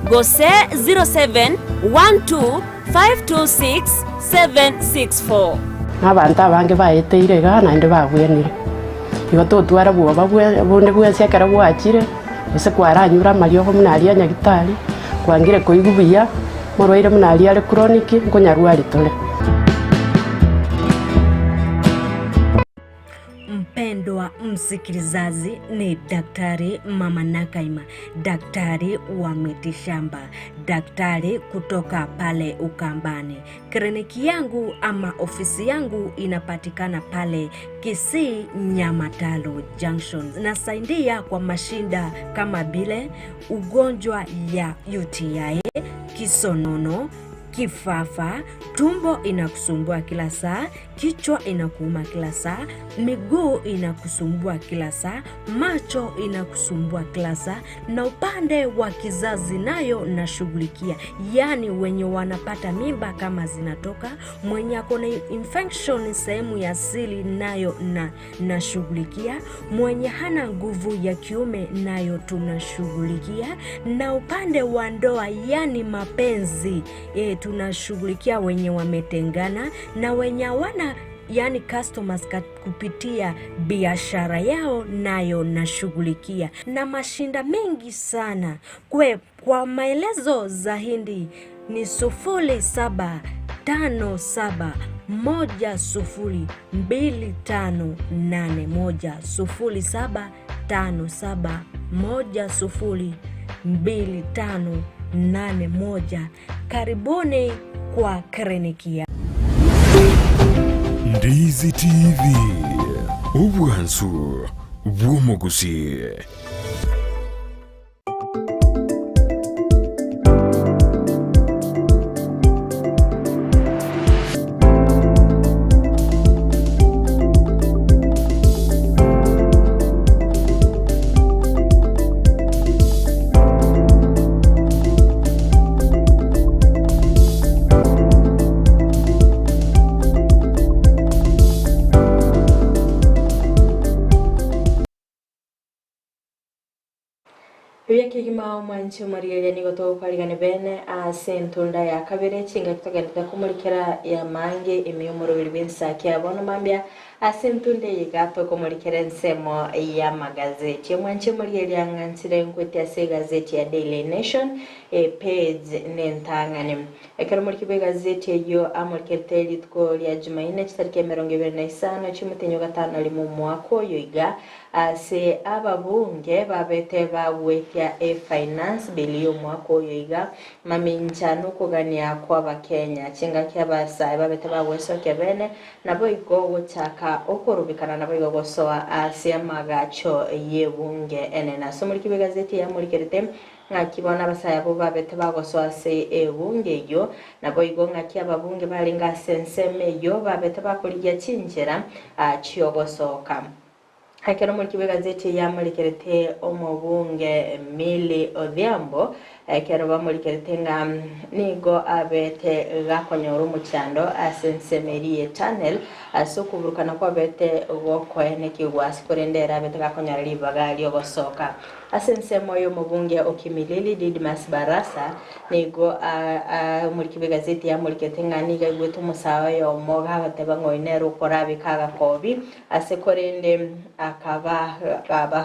gose 0712526764. Na abanto abange baeteire igaa naende babwenire. Igo totwara bwoba bonde bwensi ekero gwachire, gose kwaranyure amariogo buna aria a nyagitari, kwangire koigwa buya, morwaire buna aria are chronic, nkonyarwari tore. Mpendwa msikilizaji, ni Daktari Mama Nakaima, daktari wa mitishamba, daktari kutoka pale Ukambani. Kliniki yangu ama ofisi yangu inapatikana pale Kisii Nyamatalo Junction. Nasaidia kwa mashinda kama vile ugonjwa ya UTI, kisonono, kifafa, tumbo inakusumbua kila saa, kichwa inakuuma kila saa, miguu inakusumbua kila saa, macho inakusumbua kila saa, na upande wa kizazi nayo nashughulikia, yaani wenye wanapata mimba kama zinatoka, mwenye ako na infection sehemu ya siri nayo na nashughulikia, mwenye hana nguvu ya kiume nayo tunashughulikia, na upande wa ndoa yani mapenzi e, tunashughulikia wenye wametengana na wenye hawana yani customers kupitia biashara yao nayo nashughulikia, na mashinda mengi sana kwe, kwa maelezo zaidi ni 0757102581 0757102581. Karibuni kwa kliniki ya Ndizi TV, obwansu bw'omogusi. Buya kegima omwanchi omorigereria nigo togokwarigania bene ase entunda ya kabere chingaki togenderete komorikera yamange ime y'omoroberi bw'ensaki ya bono mambia ase entunda eye iga tokomorikera ensemo y'amagazeti omwanchi omorigereria ng'a nchire nkwete ase egazeti ya Daily Nation epage nentang'ani ekero omoriki bw'egazeti eyio amorikerete rituko ria Jumaine chitariki 25 chi'omotenyi o gatano rimo omwaka oyo iga Ase ababunge babete bagwetia e Finance Bill y'omwaka oyo iga, mamincha nokogania kw'Abakenya. Chingaki abasae babete bagwesokia bene, naboigo gochaka okorubikana naboigo gosoa ase amagacho y'ebunge enene. Ase omoriki bw'egazeti eye amorikerete ng'aki bono abasae abwo babete bagosoa ase ebunge eyio, naboigo ng'aki ababunge barenge ase ensemo eyio babete bakorigia chinchera chiogosoka. Ekero omoriki bw'egazeti eye amorikerete omobunge Millie Odhiambo, ekero bamorikerete ng'a nigo abete gakonyora omochando ase ensemo eria ye tunnel, Ase okoburukana kwabete gokoenekigwa ase korende ere abete gakonyora ribaga riogosoka. Ase ensemo y'omobunge o Kimilili, Didmus Barasa, nigo omoriki bw'egazeti yamorikete ng'a nigo aigwete omosae oyomo gagoteba ng'a oyo nere okorabeka agakobi ase korende akaba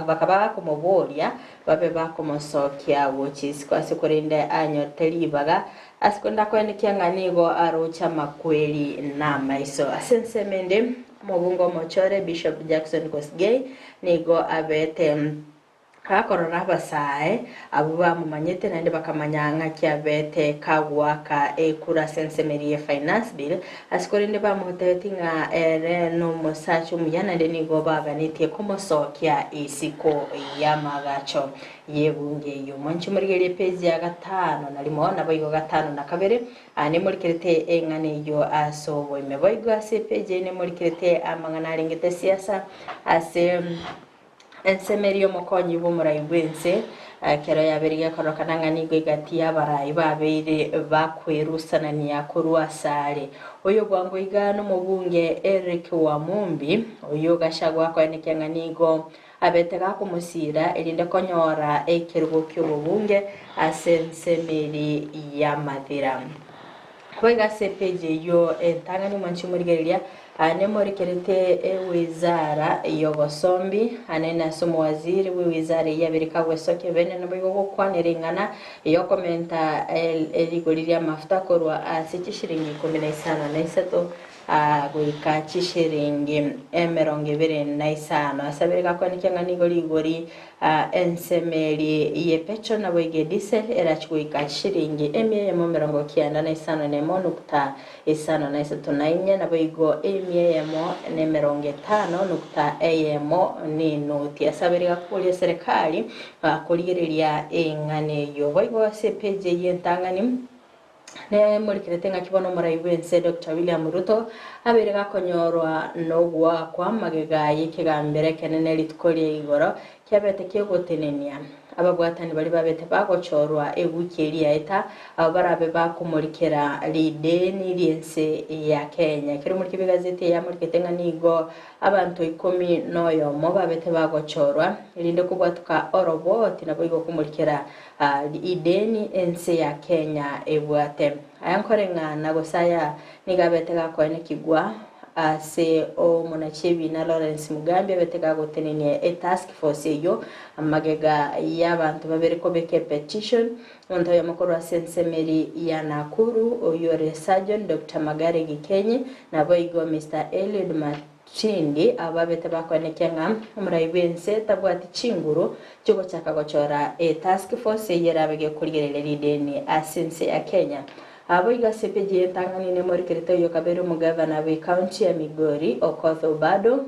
bakaba bakomoboria babe bakomosokia gochia isiko ase korende anyorete ribaga Ase konde akoenekia ng'a nigo aroche amakweri namaiso. Ase ensemo ende, omobunge omochore Bishop Jackson Kosgei nigo abete gakorora abasae abwo bamomanyete naende bakamanya ng'aki abete kagoaka ekura ase ensemo eria ye Finance Bill ase korende bamotebetie ng'a ere nomosacha omuya naende nigo baganetie komosokia isiko y'amagacho. Y'ebunge eyio. Mwanche morigererie epeji ya gatano na rimo, naboigo gatano na kabere, aa nemorikerete eng'ana eyio ase oboime. Boigo ase epeji eye nemorikerete amang'ana arengete siasa ase ensemo eria y'omokonyi bw'omorai bw'ense, ekero yabeire gekororokana ng'a nigo egati y'abarai babeire bakwerusanania korwa asare. Oyo bwango iga nomobunge Eric Wamumbi, oyio Gachagua akoenekia ng'a nigo Abete gakomosiira, erinde konyora ekerubo ki'obobunge ase ensemeri y'amathira. Boigo ase epeji eyio entang'ani mwanche morigereria, nemorekerete ewizara y'obosombi, anene ase omowaziri bw'ewizara eyio abere kagwesokia bene naboigo gokwanera eng'ana y'okomenta rigori ri'amafuta korwa ase chishiringi ikomi na isano na isato Goika chishiringi emerongo ebere na isano. Ase abere gakwaneka ng'a nigo rigori ensemeri ye petrol naboigo edisel erachi goika chishiringi emia eyemo emerongo kianda na isano na emo nukta isano na isato na inye naboigo emia eyemo na emerongo etano nukta eyemo nenoti. Ase abere gakoboria eserekari korigereria eng'ana eyio. Boigo ase epeji eyio entang'ani. Nemorikerete ng'aki bono omorai bw'ense Doctor William Ruto abeire gakonyorwa nogoakwa magega y'ekegambero ekenene rituko ria igoro kiabete kiogotenenia ababwatani baria babete bagochorwa ewiki eria yaeta abo barabe bakomorikera rideni ri'ense ya Kenya. Ekero omoriki bw'egazeti eye amorikete ng'a nigo abanto ikomi noyomo babete bagochorwa erinde kobwatoka oroboti naboigo komorikera Ideni ense ya Kenya ebwate. Aya nkoreng'ana gose aya nigo abete gakoenekigwa ase omonachi ebina Lawrence Mugambi abete gagotenenia etask force eyio magega y'abanto babere kobeka epetition omonto oyomo korwa ase ensemeri ya Nakuru oyio ore Surgeon Doctor Magare Gikenyi naboigo Mister Eliud Chindi abo babete bakoenekia ng'a omorai bw'ense tabwati chinguru chi'ogochaka gochora etask force eyio erabe gekorigereria rideni ase ense ya Kenya. Abo igo ase epeji y'entang'ani nemorikerete oyio kabere omogavana bw'ecounty ya Migori Okoth Obado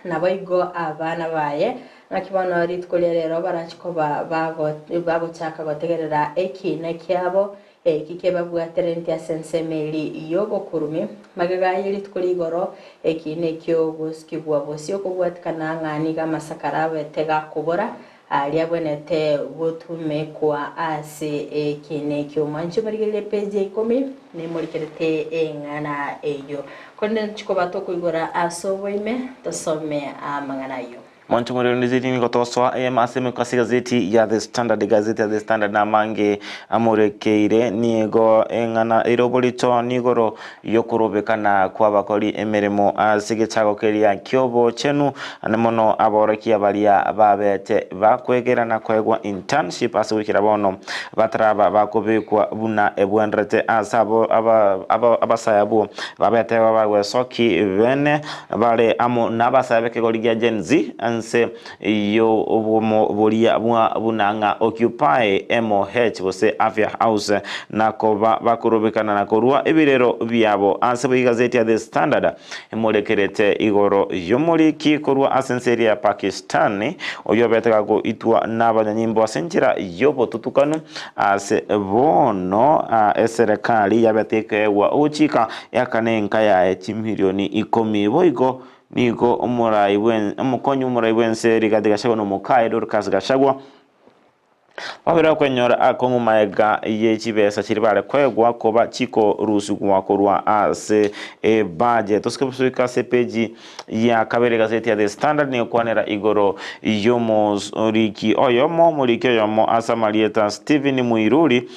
naboigo abana baye ng'aki bono rituko ria rero barachi koba bagochaka gotegerera ekiina kiabo Eki kebabwaterenetie ase ensemo eria y'obokurumi, magega ye rituko rigoro, eki nekio gosikigwa bosio kobwatikana ng'a nigo amasakara abete gakobora, aria abwenerete gotumekwa ase eki nekio. Mwanche morigererie epeji ya ikomi, nemorikerete eng'ana eyio. Korende nchikoba tokoigora ase oboime, tosome amang'ana ayio. Monto morero ndizeti nigo togosoa eyemo ase emeko ase egazeti ya The Standard. Egazeti ya The Standard namange amorekeire nigo eng'ana ere oborito nigoro yokorobekana kw'abakori emeremo ase egechago keria ki'obochenu ane mono aborokia baria babete bakwegera na koegwa internship ase goikera bono bataraba bakobekwa buna ebwenderete ase abo abasae abwo babete bagwesoki bene Bare amo nabasae b'ekegori gia Gen Z ense y'obomo boria bwa buna ng'a Occupy MOH gose Afya House na koba bakorobekana na korua ebirero biabo ase bo igazeti ya The Standard emorekerete igoro y'omoriki korwa ase ense eria ya Pakistan oyio obete gagoitwa nabanyanyimbo ase enchera y'obotutukanu ase bono eserekari yabete ekeegwa ogochika Eakane enka yaye chimilioni ikomi. Boigo nigo omorai bwe omokonyi bw'omorai bw'ense Rigathi Gachagua na omokaye Dorcas Gachagua. Babere okwenyora akong'u magega ye chibesa chiria bare koegwa koba chikorusigwa korwa ase ebudget. Tosike goika ase epeji ya kabere egazeti ya The Standard nigo ekwanera igoro y'omoriki oyomo, omoriki oyomo ase amarieta Stephen Muiruri,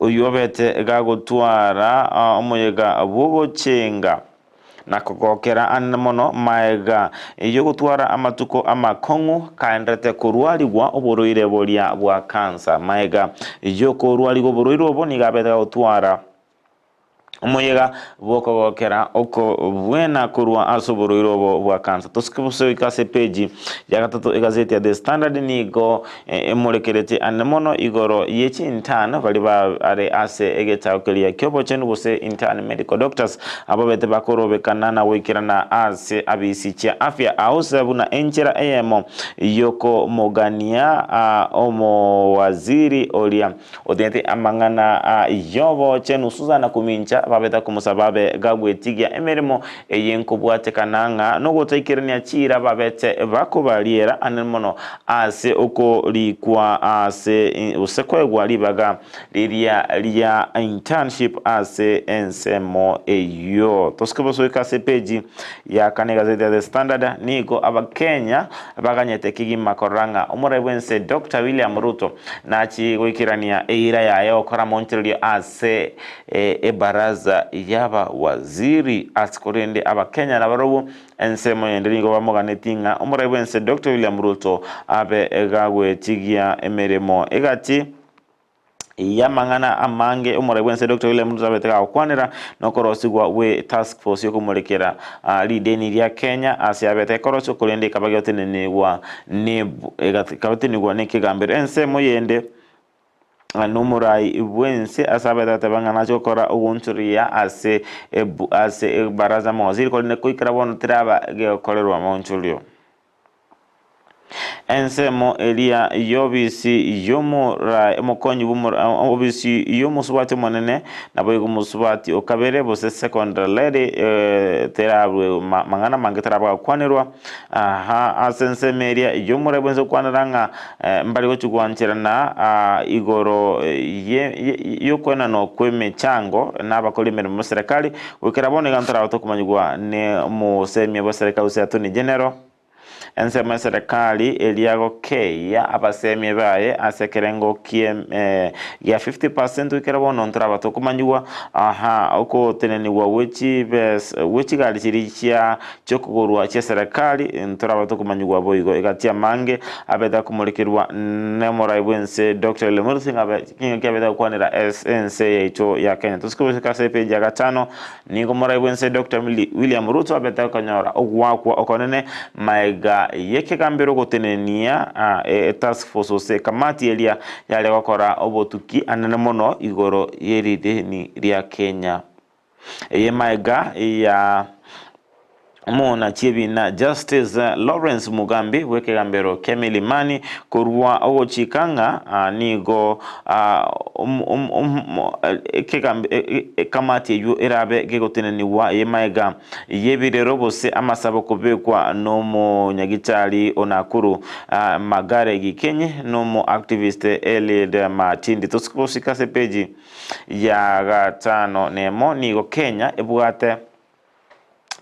oyio obete gagotwara omoyega bw'ogochenga. na kogokera anene mono maega y'ogotwara amatuko amakong'u kaenderete korwarigwa oborwaire boria bwa kansa. Maega y'okorwarigwa oborwaire obo nigo abete gagotwara omoyega bw'okogokera okobwena korwa ase oborwaire obo bwa kansa. Tosike bosa goika ase epeji ya gatato egazeti ya The Standard nigo Emorekeretie ande mono igoro ye chintern baria bare ase egetao keria ki'obochenu gose intern medical doctors, ababete bakorobekana na goikerana ase abisi chia afya house buna enchera eyemo y'okomogania omowaziri oria otinyeti amang'ana y'obochenu Susan Kumincha babete komosaba abe gagwetigia emeremo Eye nkobwatekana ng'a nogotaikerania chiira babete bakobariera anene mono ase okorikwa ase gose koegwa ribaga riria ria internship ase ensemo eyio. Tosike bosoika ase epeji ya kane egazeti ya The Standard, nigo Abakenya baganyete kegima korora ng'a omorai bwense Doctor William Ruto nachi goikerania eira yaye gokora monchererio ase Ebaraza y'abawaziri ase korende Abakenya nabarobwo ensemo yende nigo bamoganetie ng'a omorai bwense Doctor William Ruto abe gagwetigia emeremo egati y'amang'ana amange omorai bwense Doctor William Ruto abete gagokwanera nokorosigwa gwe task force yokomorekera rideni ria Kenya ase abete ekorosigwa korende ekaba gegotenenigwa ne ekabatenenigwa nekegambero ensemo yende. Nomorai bw'ense ase abaete agateba ng'a nache gokora ogoonchoreria ase ebu ase ebaraza y'amawaziri korende koikera bono teraba gegokorerwa amaonchorio. Ensemo eria y'obisi y'omorai omokonyi bw'omora obisi y'omosubati omonene, naboigo omosubati o kabere gose second lady terarwe mang'ana amange taraba gakwanerwa. Aha ase ensemo eria y'omorai bw'ense gokwanera ng'a Mbare gochia gwancherana igoro y'okoenanwa kw'emechango nabakori emeremo b'eserekari, goikera bono iga ntorabe tokomanyigwa nomosemia bw'eserekari gose Attorney General. Ensemo y'eserekari eria gokeyia abasemia baye ase ekerengo gia 50% goikera bono ntoraba tokomanyigwa aha ogotenenigwa gwe chigari chiria chia chi'okogorwa chi'eserekari, ntorabe tokomanyigwa boigo. Egati amange abete akomorekerwa nomorai bw'ense Doctor William Ruto king'aki abete agokwanera ense yaito ya Kenya. Tosike goika ase epeji ya gatano, nigo omorai bw'ense Doctor William Ruto abete akonyora ogoakwa okonene maega y'ekegambero gotenenia etask force gose ekamati eria yare gokora obotuki anene mono igoro y'erideni ria Kenya. Eye maega ya omonachie ebina Justice Lawrence Mugambi bw'ekegambero kia Milimani korwa ogochika ng'a nigo ekamati eyio erabe gegotenenigwa eye maega y'ebirero gose amasabo kobekwa n'omonyagitari o Nakuru Magare Gikenyi n'omo activist Eliud Matindi. Tosike ase epeji ya gatano nemo nigo Kenya ebwate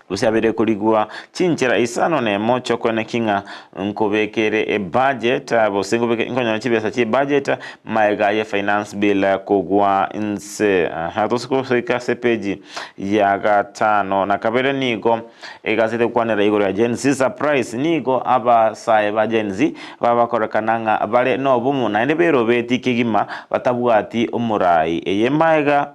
gose yabeire korigwa chinchera isano nemo chi'okoeneki ng'a nkobekere ebudget gose nkonyora chibesa chi'ebudget magega ye finance bill kogwa inse. Aha, togoika ase epeji ya gatano na kabere nigo Egazeti egokwanera igoro ya Gen Z Surprise nigo abasae ba Gen Z babakorekana ng'a bare nobomo naende berobeti kegima batabwati omorai. Eye maega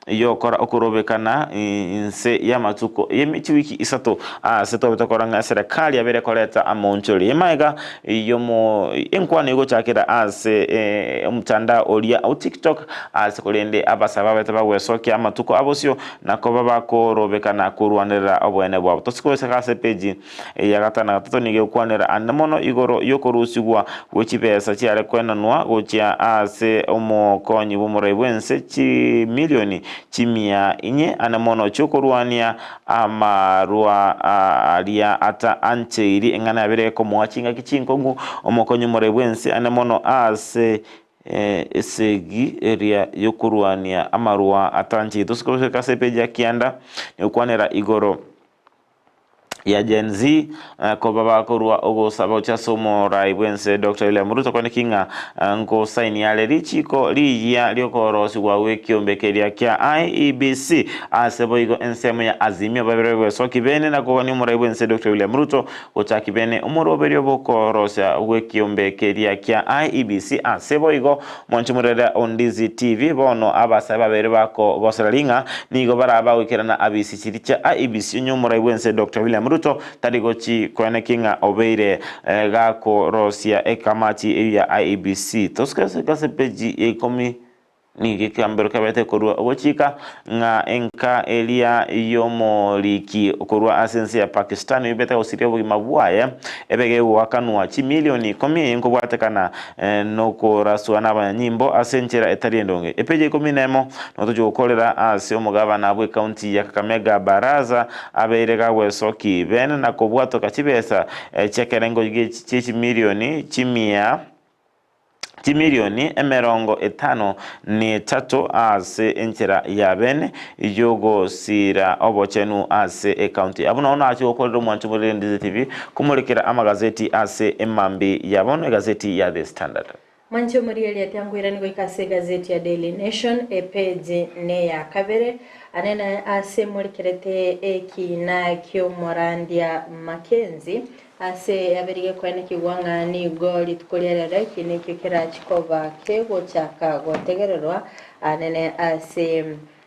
yokora okorobekana inse y'amatuko y'chiwiki isato ase tobe tokora ng'a eserekari yabere ekoreta amaonchoreri. Eye maega yomo enkwano egochakera ase omotandao oria o TikTok ase korende abasae babete bagwesokia amatuko abosio na koba bakorobekana korwanerera oboene bwabo. Tosike ase epeji ya gatano na gatato nigo egokwanera ande mono igoro y'okorusigwa gwe chibesa chiare koenanwa gochia ase omokonyi bw'omorai bw'ense chimilioni chimia inye ande mono chi'okorwania amarwa aria ata ancheiri eng'ana yabere ekomoa chingaki chinkong'u omokonyi omorai bw'ense ande mono ase. Esegi eria y'okorwania amarwa atanchete. Ase goika ase epeji ya kianda, negokwanera igoro ya Gen Z koba bakorwa ogosaba gochia ase omorai bw'ense Doctor William Ruto kwaneki ng'a ngosaini are richiko riyia riokorosigwa gw'ekiombe keria kia IEBC ase boigo ensemo ya Azimio babere gwesoki bene na kogania omorai bw'ense Doctor William Ruto Gochaki bene omoroberio bw'okorosia gw'ekiombe keria kia IEBC ase boigo mwanche morere o Ndizi TV bono abasae babere bakogosera ring'a nigo barabe bagoikerana abisi chiri chia IEBC onye omorai bwense Doctor William Ruto tari gochi koeneki ng'a obeire gakorosia ekamati eyio ya IEBC. Tosuke ase peji ya ikomi Nigo ekegambero kiabete korua ogochika ng'a enka eria y'omoriki korwa ase ense ya Pakistan oibete gosiria obogima bwaye ebe gegoakanwa chimilioni ikomi eye nkobwatekana nokoraswa nabanyanyimbo ase enchera etari endonge. Epeji ya ikomi nemo notochi gokorera ase omogabana bw'ecounty ya Kakamega Baraza abeire gagwesoki bene na kobwatoka chibesa chi'ekerengo gie chimilioni chimia chimilioni 53 ase enchera ya bene y'ogosiira obochenu ase ecounty. Abwo nao nache gokorera omwancho morere Ndizi TV komorekera amagazeti ase emambi ya bono egazeti ya The Standard. Mwanche omorigereria tiankoirani goika ase egazeti ya Daily Nation epeji neya kabere anene ase morekerete ekina kiomorandia Mackenzie Ase yaberige koenekigwa ng'a nigo rituko ria rero eki nekio kerachi koba kegochaka gotegererwa anene ase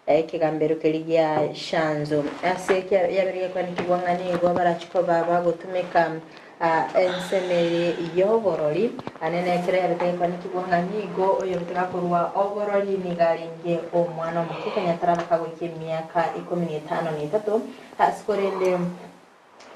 ekegambero keria gia Shanzu. Ase yaberige koenekigwa ng'a nigo barachi koba bagotumeka ensemeri y'oborori anene ekero yabete gekoenekigwa ng'a nigo oyobete gakorwa oborori nigo arenge omwana omoke konya tarabaka goika emiaka ikomi na etano na etato ase korende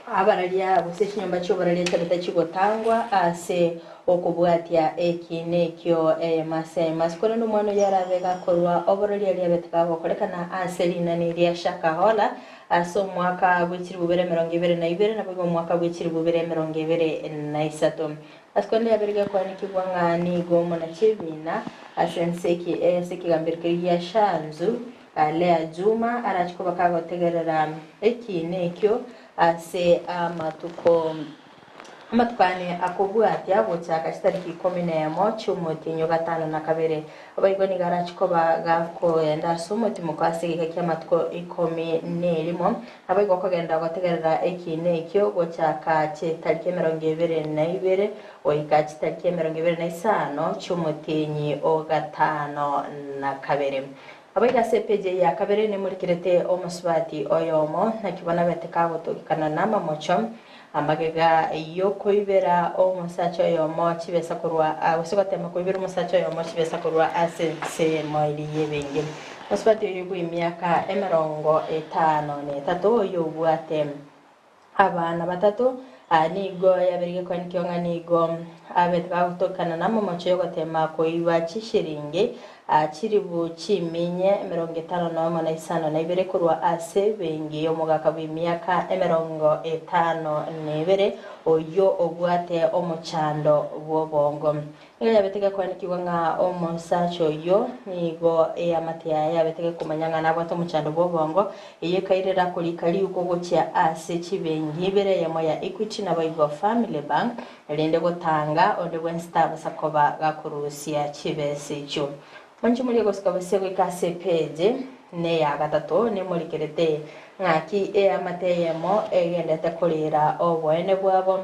Abararia gose chinyomba chi'oboraria chiabete chigotangwa ase okobwatia eki nekio eyemo ase eyemo. Ase korende omwana oyio arabe gakorwa oboraria aria abete kagokorekana ase rinani ria Shakahola ase omwaka bwe chilifu bibere emerongo ebere na ibere naboigo omwaka bwe chilifu bibere emerongo ebere na isato. Ase korende yabere gekwanekigwa ng'a nigo omonachebina ase ense ase ekegambero keria gia Shanzu Lea Juma arache koba kagotegerera ekiina ekio ase amatuko amatuko ane akobwatia gochaka chitariki ikomi nemo chi'omotienyi o gatano na kabere. Boigo nigo arache koba gakoenda ase omotimoko ase egeka ki'amatuko ikomi nerimo, naboigo okogenda gotegerera ekiina ekio gochaka chitariki emerongo ebere na ibere goika chitariki emerongo ebere na isano chi'omotienyi o gatano na kabere. Abaika ase epeji eye ya kabere nemorikerete omosubati oyomo, naki bono abete kagotogekana namamocho, amagega y'okoibera omosacha oyomo chibesa korwa gose gotema koibera omosacha oyomo chibesa korwa ase ensemo eria y'ebenki. Omosubati oyio bw'emiaka 53 oyobwate Abana batato, aa nigo yabeire gekoenikio ng'a nigo abete bagotokana namomocho y'ogotema koiba chishiringi chilifu chiminye 51 na isano na ibere korwa ase ebenki y'omogaka bw'emiaka 52 oyio obwate omochando bw'obongo. Nigo yabete gekoenekigwa ng'a omosacha oyio nigo eamate yaye yabete gekomanya ng'a nabwate omochando bw'obongo, eyio ekairera korika riuko gochia ase chibenki ibere eyemo ya Equity naboigo Family Bank, erinde gotanga onde bwensi tabasa koba gakorusia chibesa echio. Monche morie gosuka bosie goika ase epeji neya gatato nemorikerete ng'aki eamate eyemo egendete korera oboene bwabo.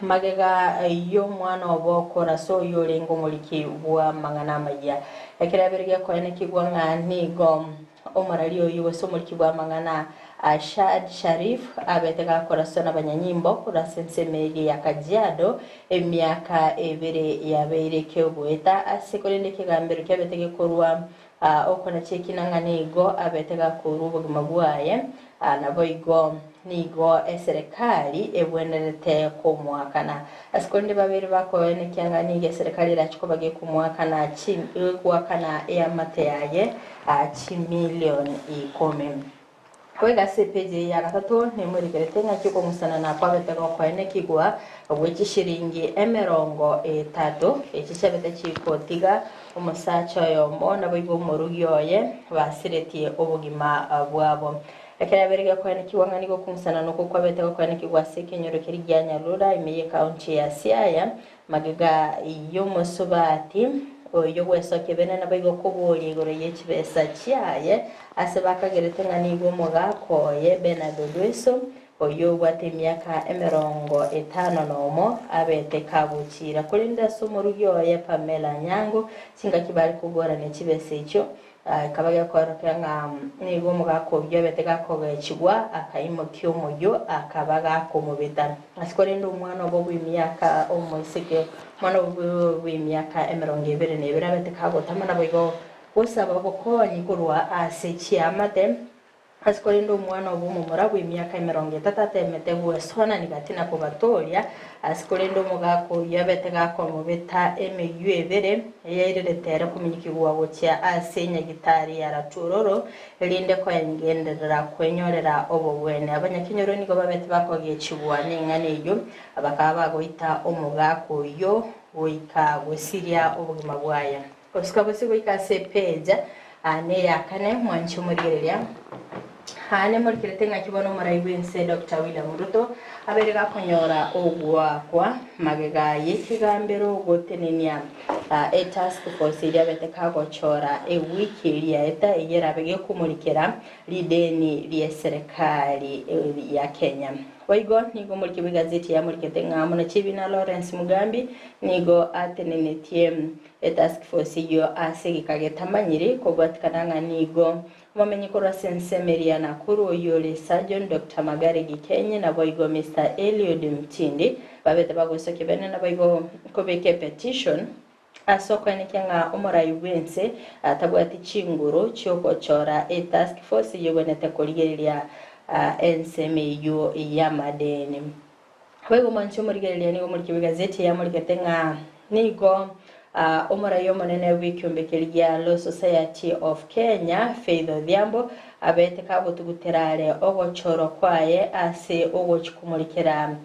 Magega y'omwana obo korasa oyio orenge omoriki bw'amang'ana amayia. Ekero abeire gekoenekigwa ng'a nigo omorari oyio gose omoriki bw'amang'ana Ashad Sharif abete gakoraswa nabanyanyimbo korwa ase ensemo eria ya Kajiado emiaka ebere yabeire kegoeta ase korende ekegambero kiabete gekorwa Okonacha ekina ng'a nigo abete gakourwa obogima bwaye, naboigo nigo eserekari ebwenerete komoakana. Ase korende babere bakoenekia ng'a nigo eserekari erache koba gekomoakana goakana eamate yaye chimilion ikomi. Goika ase epeji eye ya gatato nemorigerete ng'aki okong'usanana kwabete gokoenekigwa gwe chishiringi emerongo etato, echi chiabete chigotiga omosacha oyomo naboigo omorugi oye basiretie obogima bwabo. Ekero yabeire gekoenekigwa ng'a nigo okong'usanana okwo kwabete gokoenekigwa ase ekenyoro keria gia Nyalura ime y'ekaunti ya Siaya, Magega y'omosubati oyio gwesokia bene naboigo koboria igoro ye chibesa chiaye, ase bakagerete ng'a nigo omogaka oye Bernard Odweso, oyio obwate emiaka emerongo etano nomo, abete kagochiira. Korende ase omorugi oye Pamela Anyango, chingaki bare koborania chibesa echio, Ekaba gekoorokia ng'a nigo omogaka oyio abete gakogechigwa, akaimokia omoyio, akaba gakomobeta. Ase korende omwana obo bw'emiaka omoiseke, omwana obo bw'emiaka emerongo ebere na ebere abete kagotama, naboigo gosaba obokonyi korwa ase chiamate. Ase korende omwana obo omomura bw'emiaka emerongo etato atemete gwesoanania gati na kobatooria, ase korende omogaka oyio abete gakomobeta emeyio ebere, eyairerete ere kominyokigwa gochia ase enyagitari ya Ratuororo, erinde koengenderera kwenyorera obogwene. Abanyakenyoro nigo babete bakogechigwa neng'ana eyio, bakaba bagoita omogaka oyio goika gosiria obogima bwaye. Gosuka bosio goika ase epeja neya kane, mwanche omorigereria. Aane morikerete ng'aki bono omorai bw'ense Doctor William Ruto abeire gakonyora ogoakwa magega y'ekegambero gotenenia etask force eria abete kagochora ewiki eria yaeta eyio erabe gekomorikera rideni ri'eserekari ya Kenya. Boigo nigo omoriki bw'egazeti yamorikete ng'a Omonachibi na Lawrence Mugambi nigo atenenetie Etask force eyio ase egeka getamanyiri kobwatikana ng'a nigo omomenyi korwa ase ensemo eria ya Nakuru oyio ore Surgeon Doctor Magare Gikenyi naboigo Mister Eliud Mtindi babete bagosokia bene naboigo kobeka epetition ase okoenekia ng'a omorai bwense tabwati chinguru chiogochora etask force eyio egwenerete korigereria ensemo eyio y'amadeni. Boigo omwanchi omorigereria nigo omoriki bw'egazeti yamorikete ng'a nigo omorai omonene bw'ekiombe keria gia Law Society of Kenya, Faith Odhiambo, abete kagotugutera are ogochorwa kwaye ase ogochi komorikera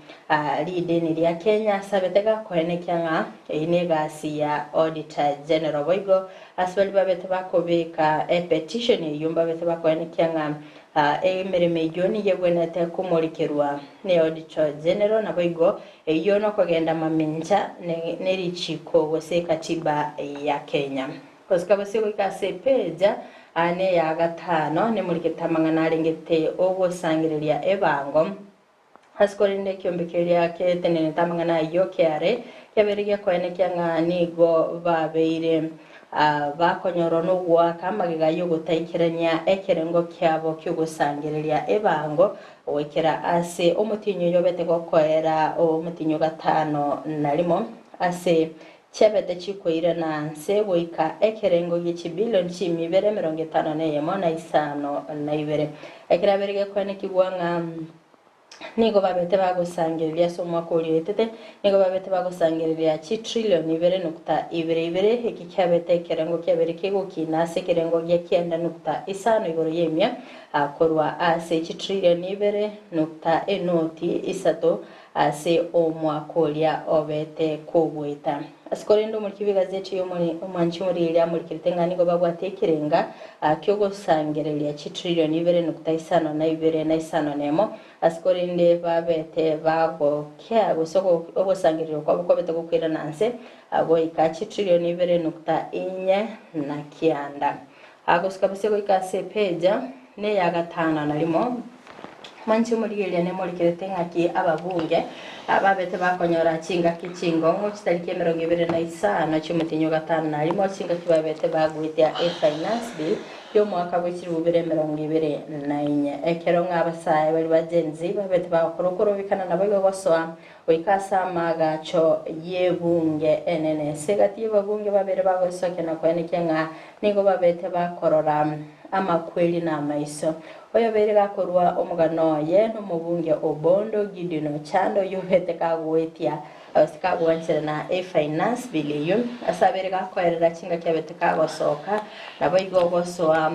rideni ria Kenya ase abete gakoenekia ng'a eyio negasi ya Auditor General. Boigo ase baria babete bakobeka epetition eyio mbabete bakoenekia ng'a Emeremo eyio nigo egwenerete komorikerwa ne'Auditor General, naboigo eyio nokogenda mamincha nerichiko gose ekatiba ya Kenya. Gosika bosio goika ase epeja neya gatano nemorikete amang'ana arengete ogosangereria ebango. Ase korende ekiombe keria ketenenete amang'ana ayio kiare kiabeire gekoenekia ng'a nigo babeire bakonyorwa nogoaka amagega y'ogotaikerania ekerengo kiabo ki'ogosangereria ebango goikera ase omotienyi oyo obete gokoera omotienyi o gatano na rimo ase chiabete chikoirana nse goika ekerengo gie chibilioni chiimi ibere emerongo etano na eyemo na isano na ibere. Ekero abeire gekoenekigwa ng'a nigo babete bagosangereria ase omwaka oria oetete, nigo babete bagosangereria chitrilioni ibere nukta ibere ibere, eki kiabete ekerengo kiabeire kegokina ase ekerengo gia kianda nukta isano igoro y'emia, korwa ase chitrilioni ibere nukta enoti isato Ase omwaka oria obete kogoeta. Ase korende omoriki bw'egazeti y'Omwanchi Omoriri amorikerete ng'a nigo babwate ekerenga ki'ogosangereria chitrilioni ibere nukta isano na ibere na isano nemo, ase korende babete bagokea gose ogosangereria kwabo kwabete gokoirana nse goika chitrilioni ibere nukta inye na kianda. Gosuka bosie goika ase epeja neya gatano na rimo. Mwanche omorigereria nemorikerete ng'aki ababunge babete bakonyora chingaki chingong'u chitariki emerongo ebere na isano chi'omotienyi o gatano na rimo chingaki babete bagoetia efinance bill y'omwaka bwe chilifu bibere emerongo ebere na inye ekero ng'a abasae baria ba Gen Z babete bagokora okorobekana naboigo gosoa goika ase amaagacho y'ebunge enene. Ase egati y'ababunge babere bagoesokia na koenekia ng'a nigo babete bakorora amakweri na amaiso. Oyobeire gakorua omogano oye nomobunge o Bondo, Gideon Ochando, oyio obete kagoetia Gose kagwancherana efinance bill eyio, ase abere gakoerera chingaki abete kagosoka, naboigo ogosoa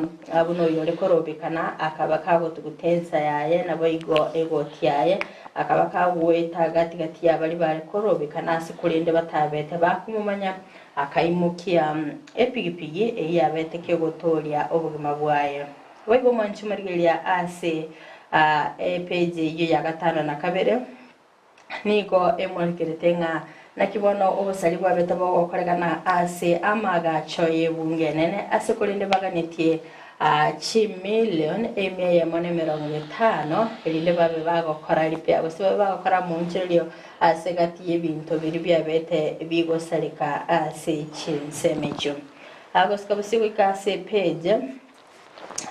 buna oyore korobekana akaba kagotuguta ensa yaye, naboigo egoti yaye, akaba kagoeta gati gati y'abaria bare korobekana ase korende batabete bakomomanya, akaimokia epigipigi eyio yabete kegotooria obogima bwaye. Boigo omwanchi omorigereria ase epeji eyio ya gatano na kabere, Nigo emorikerete ng'a naki bono obosari bwabete bogokorekana ase amaagacho y'ebunge enene, ase korende baganetie chimilion emia eyemo na emerongo etano, erinde babe bagokora repair, gose babe bagokora omoonchorerio ase egati y'ebinto biria biabete bigosareka ase chinsemo echio. Gosika bosio goika ase epage.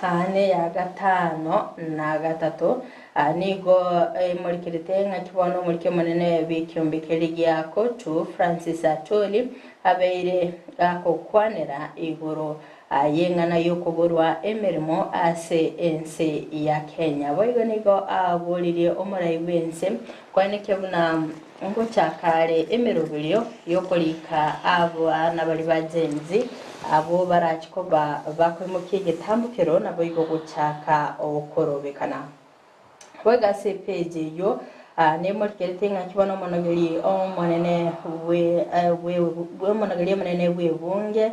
Aa neya gatano na gatato. Aa nigo emorikerete ng'aki bono omoriki omonene bw'ekiombe keria gia Kotu, Francis Atwoli, abeire gakokwanera igoro y'eng'ana y'okoborwa emeremo ase ense ya Kenya. Boigo nigo aboririe omorai bw'ense koenekia buna Ngochaka are emeroberio y'okorika abana baria ba Gen Z, abwo barache koba bakoimokia egetambokero naboigo gochaka okorobekana. Boigo ase epage eyio nemorikerete ng'aki bono omonogeri omonene omonogeri omonene bw'ebunge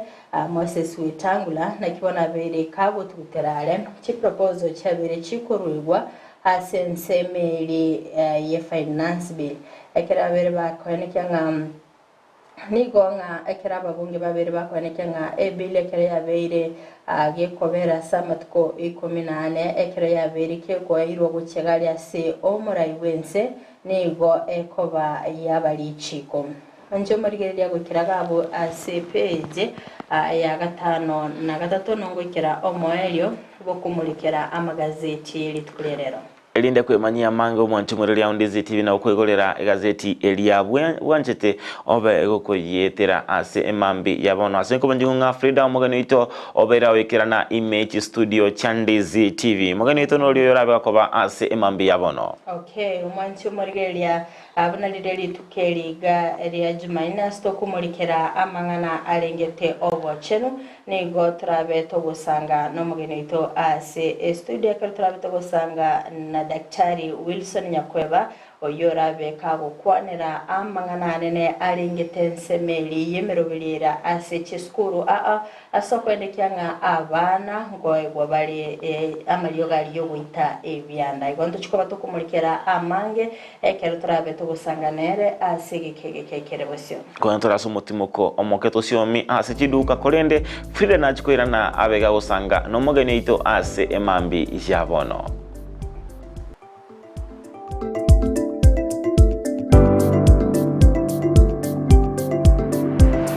Moses Wetangula naki bono abeire kagotugutera are chiproposal chiabeire chikoruegwa Ase ensemo eria ye Finance Bill, ekero babere bakoenekia ng'a nigo ng'a ekero ababunge babere bakoenekia ng'a ebill ekero yabeire gekobera ase amatuko ikomi na ane ekero yabeire kegoeirwa gochia gari ase omorai bw'ense nigo ekoba yaba richiko. Inche omorigereria goikera gabo ase page ya gatano na gatato nongoikera omoerio bw'okomorekera amagazeti ye rituko ria rero. Erinde kwemanyia amange omwanche omoreri ao Ndizi TV na gokoigorera egazeti eria bwanchete obe gokoyietera ase emambi ya bono. Ase nkobanchigwa ng'a Frida omogeni oito obeire agoikerana ime chistudio chia Ndizi TV. Omogeni oito noria oyorabe gokoba ase emambi ya bono. Okay, omwanche omorigereria Buna riria rituko eri iga ria Jumaine ase tokomorikera amang'ana arengete obochenu, nigo torabe togosanga nomogeni oito ase estudio ekero torabe togosanga na Daktari Wilson Nyakweba oyio orabe kagokwanera amang'ana anene arengete ensemo eri y'emeroberi era ase chisukuru aa Ase okwendekia ng'a abana nkoegwa bare amariogo aria y'ogoita ebianda. Igo ntochie koba tokomorikera amange ekero torabe togosanga nere ase egeka egeke ekere bosio. Konya tore ase omotimoko omoke tosiomi ase chiduka, korende Frida nachie koirana abe gagosanga nomogeni oito ase emambi ya bono.